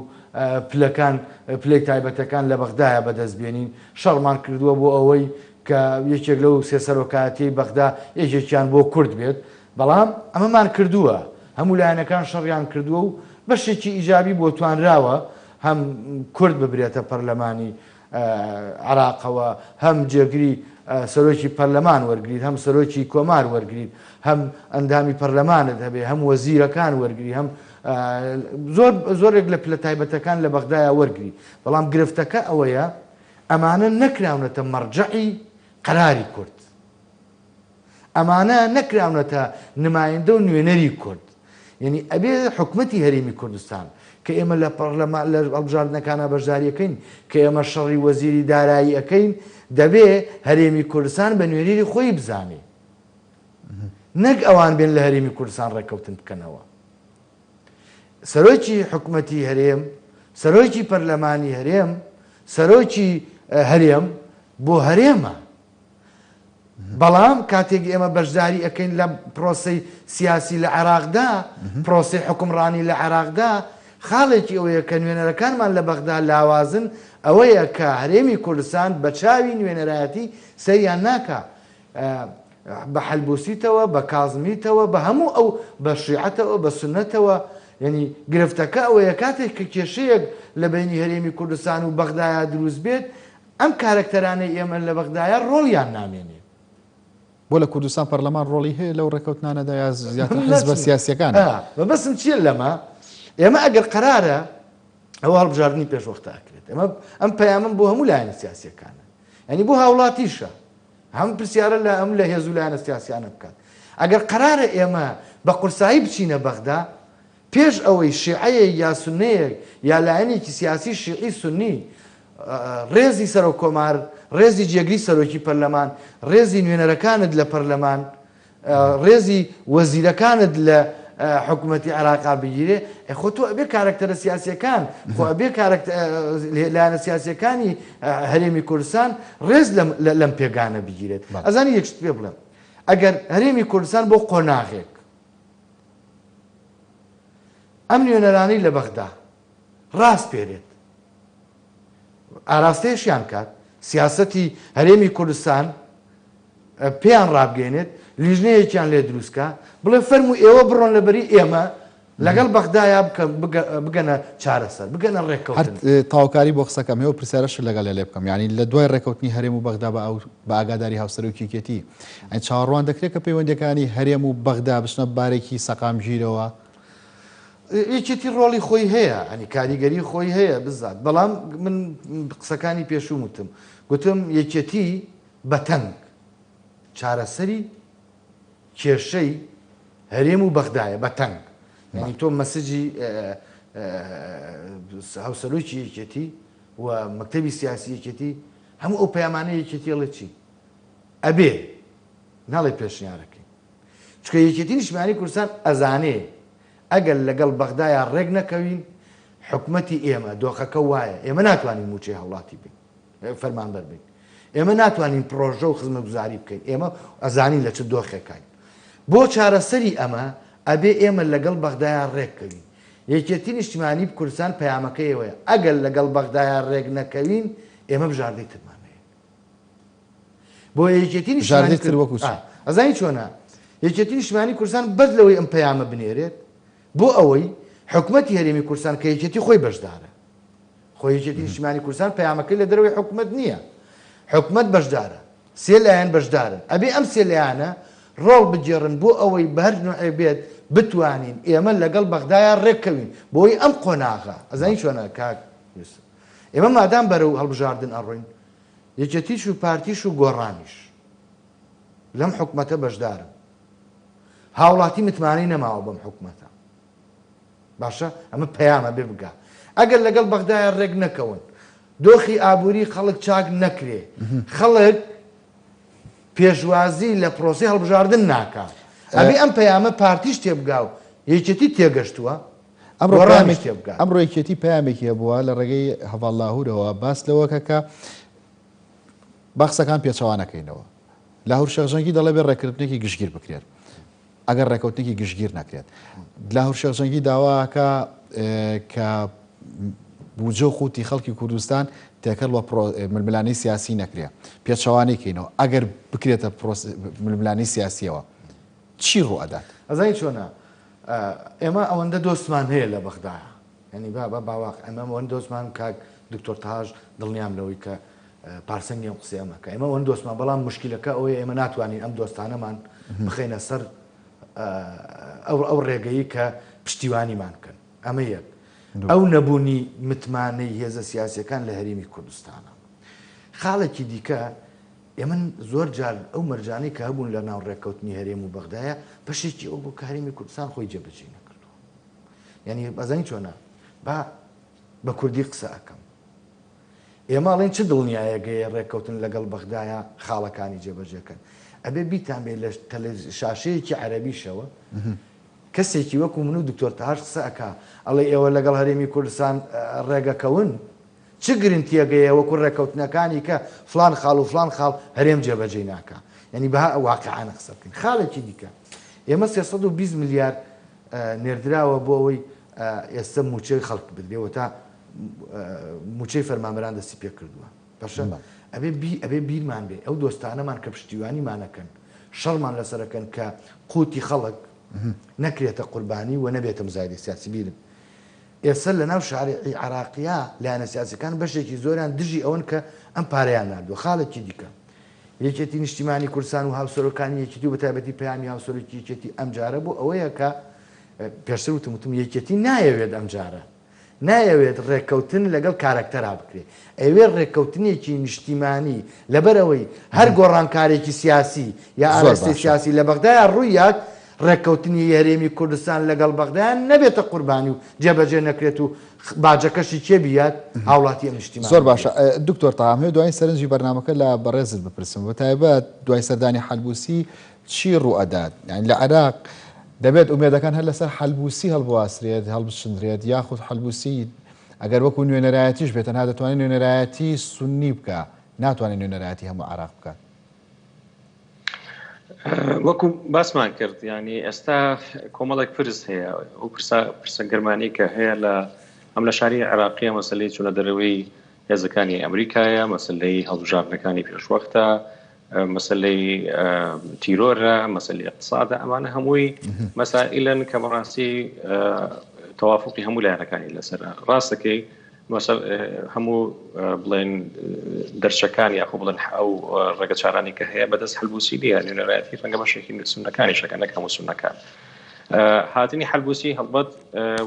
پلەکان، پلەی تایبەتەکان لە بەغدایە بەدەست بێنین، شەڕمان کردووە بۆ ئەوەی کە یەکێک لەو سێ سەرۆکایەتیەی بەغدا یەکێکیان بۆ کورد بێت، بەڵام ئەمەمان کردووە، هەموو لایەنەکان شەڕیان کردووە و بەشێکی ئیجابی بۆ توانراوە هەم کورد ببرێتە پەرلەمانی عێراقەوە، هەم جێگری سەرۆکی پەرلەمان وەرگریت، هەم سەرۆکی کۆمار وەرگریت، هەم ئەندامی پەرلەمانت هەبێ، هەم وەزیرەکان وەرگری، هەم زۆر زۆرێک لە پلە تایبەتەکان لە بەغدایە وەرگری. بەڵام گرفتەکە ئەوەیە ئەمانە نەکراونەتە مەرجەعی قەراری کورد. ئەمانە نەکراونەتە نمایندە و نوێنەری کورد. یەنی ئەبێ حکومەتی هەرێمی کوردستان کە ئێمە لە پەڕلەمان لە هەڵبژاردنەکانا بەشداری ئەکەین، کە ئێمە شەڕی وەزیری دارایی ئەکەین، دەبێ هەرێمی کوردستان بە نوێنەری خۆی بزانێ. نەک ئەوان بێن لە هەرێمی کوردستان ڕێککەوتن بکەنەوە. سەرۆکی حکومەتی هەرێم، سەرۆکی پەرلەمانی هەرێم، سەرۆکی هەرێم بۆ هەرێمە. بەڵام کاتێک ئێمە بەشداری ئەکەین لە پرۆسەی سیاسی لە عێراقدا، پرۆسەی حوکمڕانی لە عێراقدا، خاڵێکی ئەوەیە کە نوێنەرەکانمان لە بەغدا لاوازن، ئەوەیە کە هەرێمی کوردستان بە چاوی نوێنەرایەتی سەیریان ناکا، بە حەلبوسیتەوە، بە کازمیتەوە، بە هەموو ئەو، بە شیعەتەوە، بە سوننەتەوە، یەنی گرفتەکە ئەوەیە کاتێک کە کێشەیەک لە بەینی هەرێمی کوردستان و بەغدایا دروست بێت، ئەم کارەکتەرانەی ئێمە لە بەغدایە ڕۆڵیان نامێنێ. بۆ لە کوردستان پەرلەمان ڕۆڵی هەیە لەو ڕێکەوتنانەدا یا زیاتر حزبە سیاسیەکانە؟ مەبەستم چییە لەمە؟ ئێمە ئەگەر قەرارە ئەوە هەڵبژاردنی پێشوەختە ئەکرێت، ئەمە ئەم پەیامەم بۆ هەموو لایەنە سیاسیەکانە، یانی بۆ هاوڵاتیشە، هەم پرسیارە لە هەم لە هێز و لایەنە سیاسیانە بکات. ئەگەر قەرارە ئێمە بە قورسایی بچینە بەغدا، پێش ئەوەی شیعەیەک یا سوننەیەک یا لایەنێکی سیاسی شیعی سوننی ڕێزی سەرۆک کۆمار، ڕێزی جێگری سەرۆکی پەرلەمان، ڕێزی نوێنەرەکانت لە پەرلەمان، ڕێزی وەزیرەکانت لە حکومەتی عێراقا بگیرێ، ئێ خۆ تۆ ئەبێ کارەکتەرە سیاسیەکان، خۆ ئەبێ لایەنە سیاسیەکانی هەرێمی کوردستان ڕێز لەم پێگانە بگیرێت. ئەزانی یەک شت پێ بڵێم، ئەگەر هەرێمی کوردستان بۆ قۆناغێک ئەم نوێنەرانەی لە بەغدا ڕاسپێرێت، ئاراستەیەشیان کات، سیاسەتی هەرێمی کوردستان پێیان ڕابگەیەنێت، لیژنەیەکیان لێ دروست کا، بڵێ فەرموو ئێوە بڕۆن لەبەری ئێمە لەگەڵ بەغدایا بگەنە چارەسەر، بگەنە ڕێککەوتن. هەر تەواوکاری بۆ قسەکەم هەیە و پرسیارەشت لەگەڵ لێ بکەم، یانی لە دوای ڕێککەوتنی هەرێم و بەغدا بە ئاگاداری هاوسەرۆکی یەکێتی، ئەی چاوەڕوان دەکرێت کە پەیوەندییەکانی هەرێم و بەغدا بچنە بارێکی سەقامگیرەوە؟ یەکێتی ڕۆڵی خۆی هەیە، یانی کاریگەری خۆی هەیە بزات، بەڵام من قسەکانی پێشووم وتم، گوتم یەکێتی بە تەنگ چارەسەری کێشەی. هەرێم و بەغدایە بە تەنگ. یانی تۆ مەسجی هاوسەرۆکی یەکێتی و مەکتەبی سیاسی یەکێتی هەموو ئەو پەیامانەی یەکێتی ئەڵێ چی؟ ئەبێ ناڵێ پێشنیارەکەین. چونکە یەکێتی نیشتمانی کوردستان ئەزانێ ئەگەر لەگەڵ بەغدایا ڕێک نەکەوین حکومەتی ئێمە دۆخەکە وایە ئێمە ناتوانین مووچەی هاوڵاتی بین فەرمانبەر بین ئێمە ناتوانین پڕۆژە و خزمەتگوزاری بکەین ئێمە ئەزانین لە چ دۆخێکاین بۆ چارەسەری ئەمە ئەبێ ئێمە لەگەڵ بەغدایا ڕێک کەوین یەکێتی نیشتمانی کوردستان پەیامەکەی ئەوەیە ئەگەر لەگەڵ بەغدایا ڕێک نەکەوین ئێمە بژاردەی ترمان هەیە بۆیە یەکێتی نیشتمانی بژاردەی تر وەکو چی؟ ئەزانی چۆنە یەکێتی نیشتمانی کوردستان بەس لەوەی ئەم پەیامە بنێرێت بۆ ئەوەی حکومەتی هەرێمی کوردستان کە یەکێتی خۆی بەشدارە خۆ یەکێتی نیشتمانی کوردستان پەیامەکەی لە دەرەوەی حکومەت نییە حکومەت بەشدارە سێ لایەن بەشدارن ئەبێ ئەم سێ لایەنە ڕۆڵ بگێڕن بۆ ئەوەی بە هەر نوعێ بێت بتوانین ئێمە لەگەڵ بەغدایا ڕێککەوین بۆی ئەم قۆناغە ئەزانی چۆنە کاک یوسف ئێمە مادام بەرەو هەڵبژاردن ئەڕۆین یەکێتیش و پارتیش و گۆڕانیش لەم حکومەتە بەشدارن هاوڵاتی متمانەی نەماوە بەم حکومەتە باشە ئەمە پەیامە بێ بگا ئەگەر لەگەڵ بەغدایە ڕێک نەکەون دۆخی ئابووری خەڵک چاک نەکرێ خەڵک پێشوازی لە پرۆسی هەڵبژاردن ناکا ئەبێ ئەم پەیامە پارتیش تێبگا و یەکێتی تێگەشتووە ئەمڕۆ گۆڕانیش پەیامێک تێبگات. ئەمڕۆ یەکێتی پەیامێکی هەبووە لە ڕێگەی هەڤاڵ لاهورەوە باس لەوەکە کە با قسەکان پێچەوانە کەینەوە. لاهور شێخ جەنگی دەڵێ بێ ڕێککردنێکی گشتگیر بکرێت. ئەگەر ڕێکەوتنێکی گشتگیر نەکرێت. لاهور شێخ جەنگی داواکە کە بوجە و قوتی خەڵکی کوردستان تێکەڵ بە ململانێی سیاسی نەکرێ. پێچەوانەی کەینەوە. ئەگەر بکرێتە ململانێی سیاسیەوە چی ڕوو ئەدات؟ ئەزانی چۆنە ئێمە ئەوەندە دۆستمان هەیە لە بەغدایە یانی با با با واقع ئێمە ئەوەند دۆستمان کاک دکتۆر تاج دڵنیام لەوەی کە پارسەنگی ئەم قسەیە مەکە ئێمە ئەوەند دۆستمان بەڵام مشکلەکە ئەوەیە ئێمە ناتوانین ئەم دۆستانەمان بخەینە سەر ئەو ئەو ڕێگەی کە پشتیوانیمان بکەن ئەمە یەک ئەو نەبوونی متمانەی هێزە سیاسیەکان لە هەرێمی کوردستانە خاڵێکی دیکە ئێمە زۆر جار ئەو مەرجانەی کە هەبوون لە ناو ڕێککەوتنی هەرێم و بەغدایە بەشێکی ئەو بوو کە هەرێمی کوردستان خۆی جێبەجێی نەکردووە. یانی ئەزانی چۆنە با بە کوردی قسە ئەکەم. ئێمە ئەڵێن چ دڵنیایەک هەیە ڕێککەوتن لەگەڵ بەغدایە خاڵەکانی جێبەجێکەن. ئەبێ بیتان بێ لە شاشەیەکی عەرەبیشەوە کەسێکی وەکو من و دکتۆر تاهاش قسە ئەکا ئەڵێ ئێوە لەگەڵ هەرێمی کوردستان ڕێگەکەون چ گرنتیەک هەیە وەکو ڕێکەوتنەکانی کە فلان خاڵ و فلان خاڵ هەرێم جێبەجێی ناکا یانی با واقیعانە قسە بکەین خاڵێکی دیکە ئێمە 320 ملیار نێردراوە بۆ ئەوەی ئێستا موچەی خەڵک بدرێ و تا موچەی فەرمانبەران دەستی پێ کردووە باشە ئەبێ بی ئەبێ بیرمان بێ ئەو دۆستانەمان کە پشتیوانیمانەکەن شەڕمان لەسەرەکەن کە قوتی خەڵک نەکرێتە قوربانی و نەبێتە مزایدەی سیاسی بیرم ئێستا لە ناو شارعی عێراقیا لایەنە سیاسیەکان بەشێکی زۆریان دژی ئەوەن کە ئەم پارەیان ناردووە. خاڵێکی دیکە، یەکێتی نیشتیمانی کوردستان و هاوسەرۆکانی یەکێتی و بەتایبەتی پەیامی هاوسەرۆکی یەکێتی ئەمجارە بۆ ئەوەیە کە پێشتر وتم وتم یەکێتی نایەوێت ئەمجارە نایەوێت ڕێککەوتن لەگەڵ کارەکتەرا بکرێ ئەیەوێت ڕێککەوتنێکی نیشتیمانی لەبەرئەوەی هەر گۆڕانکارێکی سیاسی یا زۆر ئاراستەی باشە. سیاسی لە بەغدایا ڕوویات ڕێککەوتنی هەرێمی کوردستان لەگەڵ بەغدایان نەبێتە قوربانی و جێبەجێ نەکرێت و باجەکەشی کێ بیات هاوڵاتی ئەم نیشتیمانە زۆر باشە بیات. دکتۆر تەها ئەمەوێت دوایین سەرنجی بەرنامەکە لە بەڕێزت بپرسم بە تایبەت دوای سەردانی حەلبوسی چی ڕووئەدات یانی لە عێراق دەبێت ئومێدەکان هەر لەسەر حەلبوسی هەڵبواسرێت هەڵبچندرێت یاخود حەلبوسی ئەگەر وەکو نوێنەرایەتیش بێت تەنها دەتوانێت نوێنەرایەتی سوننی بکا ناتوانێت نوێنەرایەتی هەموو عێراق بکات. وەکو باسمان کرد ینی ئێستا کۆمەڵێک پرس هەیە ئەو پرسە پرسە گەرمانی کە هەیە لە ئەم لە شاری عێراقیە مەسلەی چونە دەرەوەی هێزەکانی ئەمریکایە مەسلەی هەڵبژاردنەکانی پێشوەختە مەسلەی تیرۆرە مەسلی اقتصادە ئەمانە هەمووی مەسائلن کە بەڕاستی تەوافقی هەموو لایەنەکانی لەسەر ڕاستەکەی مەسەل هەموو بڵێن دەرچەکان یاخۆ بڵێن ئەو ڕێگە چارانی کە هەیە بەدەست حلبوسی نییە نوێنەرایەتی ڕەنگە بەشێکی سوننەکانی شەکە نەک هەموو سوننەکان هاتنی حلبوسی هەڵبەت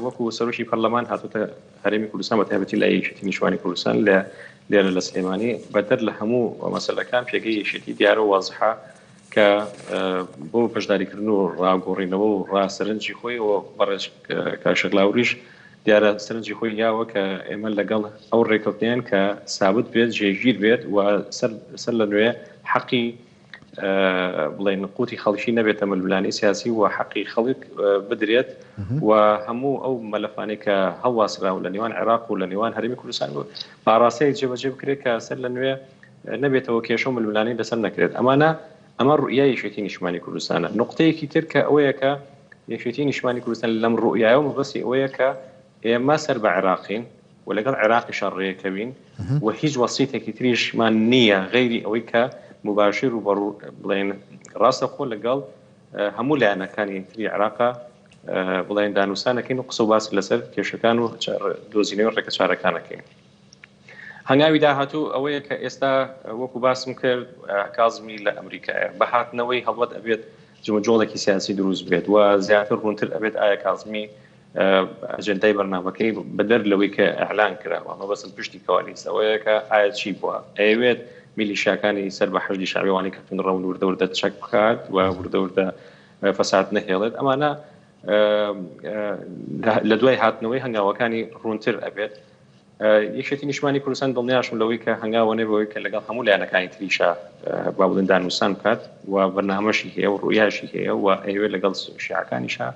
وەکو سەرۆکی پەرلەمان هاتوتە هەرێمی کوردستان بە تایبەتی لای یەکێتی نیشتمانی کوردستان لە لێرە لە سلێمانی بەدەر لە هەموو مەسەلەکان پێگەی یەکێتی دیارە و وازحە. کە بۆ بەشداریکردن و ڕاگۆڕینەوە و ڕا سەرنجی خۆی و بەڕێز کاک شێخ لاوریش دیارە سەرنجی خۆی یاوە کە ئێمە لەگەڵ ئەو ڕێکەوتنیان کە سابت بێت جێگیر بێت و سەر سەر لە نوێ حەقی بڵێن قوتی خەڵکی نەبێتە ململانێی سیاسی و حەقی خەڵک بدرێت و هەموو ئەو مەلەفانەی کە هەڵواسراون لە نێوان عێراق و لە نێوان هەرێمی کوردستان پاڕاستەیەک جێبەجێ بکرێت کە سەر لە نوێ نەبێتەوە کێشە و ململانێی لەسەر نەکرێت ئەمانە ئەمە ڕوئیای یەکێتی نیشتمانی کوردستانە نقطەیەکی تر کە ئەوەیە کە یەکێتی نیشتمانی کوردستان لەم ڕوئیایەوە مەبەستی ئەوەیە کە ئێمە سەر بە عێراقین و لەگەڵ عێراقیشا ڕێکەوین و هیچ وەسیتێکی تریشمان نییە غەیری ئەوەی کە موباشر و بەڕوو بڵێن ڕاستەخۆ لەگەڵ هەموو لایەنەکانی تری عێراقا بڵێن دانوسانەکەین و قسە و باس لەسەر کێشەکان و دۆزینەوەی ڕێکە چارەکانەکەین. هەنگاوی داهاتوو ئەوەیە کە ئێستا وەکو باسم کرد کازمی لە ئەمریکایە بە هاتنەوەی هەڵبەت ئەبێت جموجۆڵێکی سیاسی دروست بێت و زیاتر ڕوونتر ئەبێت ئایا کازمی ئەجێندای بەرنامەکەی بەدەر لەوەی کە ئیعلان کراوە، مەبەستم پشتی کەوالیس ئەوەیە کە ئایا چی بووە؟ ئەیەوێت میلیشیاکانی سەر بە حەشدی شەعبی ئەوانەی کە توندڕەون وردە وردە چەک بکات و وردە وردە فەساد نەهێڵێت ئەمانە لە دوای هاتنەوەی هەنگاوەکانی ڕوونتر ئەبێت. یەکێتی نیشتمانی کوردستان دڵنیاشم لەوەی کە هەنگاوە نێ بەوەی کە لەگەڵ هەموو لایەنەکانی تریشا با بڵێن دانوسان بکات و بەرنامەشی هەیە و ڕویاشی هەیە و ئەیەوێت لەگەڵ شیعەکانیشا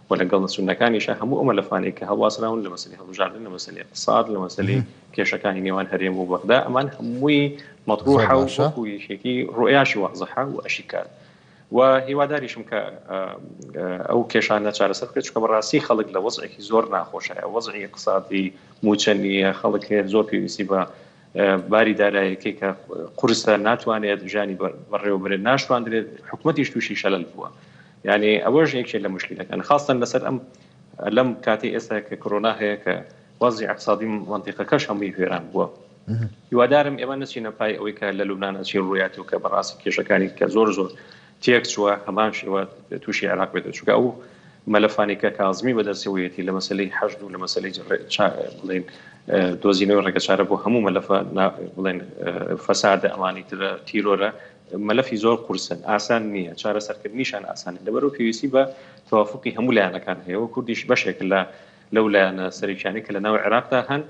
و لەگەڵ سوننەکانیشا هەموو ئەو مەلەفانەی کە هەڵواسراون لە مەسەلەی هەڵبژاردن لە مەسەلەی اقتصاد لە مەسەلەی کێشەکانی نێوان هەرێم و بەغدا ئەمان هەمووی مەطروحە و وەکو یەکێتی ڕوئیاشی وازحە و ئەشی کات. و هیواداریشم کە ئەو کێشانە چارەسەر بکرێت چونکە بەڕاستی خەڵک لە وەزعێکی زۆر ناخۆشە وەزعی اقتصادی موچە نییە خەڵک هەیە زۆر پێویستی بە باری دارایەکەی کە قورسە ناتوانێت ژیانی بەڕێوە بەرێت ناشتواندرێت حکوومەتیش تووشی شەلەل بووە یعنی ئەوەش یەکێ لە مشکلەکان خاستن لەسەر ئەم لەم کاتی ئێستا کە کۆرۆنا هەیە کە وەزعی اقتصادی منطقەکەش هەمووی وێران بووە هیوادارم ئێمە نەچینە پای ئەوەی کە لە لوبنان ئەچین ڕوویات و کە بەڕاستی کێشەکانی کە زۆر زۆر تێک چووە هەمان شێوە تووشی عێراق بێتەوە چونکە ئەو مەلەفانی کە کازمی بەدەستەوەیەتی لە مەسلەی حەشد و لە مەسلەی بڵێن دۆزینەوەی ڕێگەچارە بۆ هەموو مەلەفە بڵێن فەسادە ئەمانی ترە تیرۆرە مەلەفی زۆر قورسن ئاسان نییە چارەسەرکردنیشان ئاسان لەبەرو پێویستی بە تەوافقی هەموو لایەنەکان هەیە و کوردیش بەشێک لە لەو لایەنە سەرەکیانەی کە لە ناو عێراقدا هەن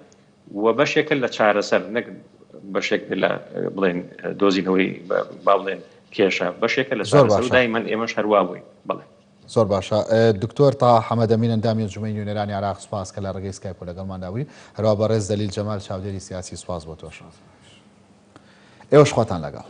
و بەشێکە لە چارەسەر نەک بەشێک لە بڵێن دۆزینەوەی با بڵێن کێشە بەشێکە لە زۆر چارەسەر و باشە. دایمەن ئێمەش هەروا بووین بەڵێ. زۆر باشە دکتۆر تاها حەمەدەمین ئەندامی ئەنجومەنی نوێنەرانی عێراق سوپاس کە لە ڕێگەی سکایپەوە لەگەڵماندا بووی هەروەها بەڕێز دەلیل جەمال چاودێری سیاسی سوپاس بۆ تۆش. ئێوەش خواتان لەگەڵ.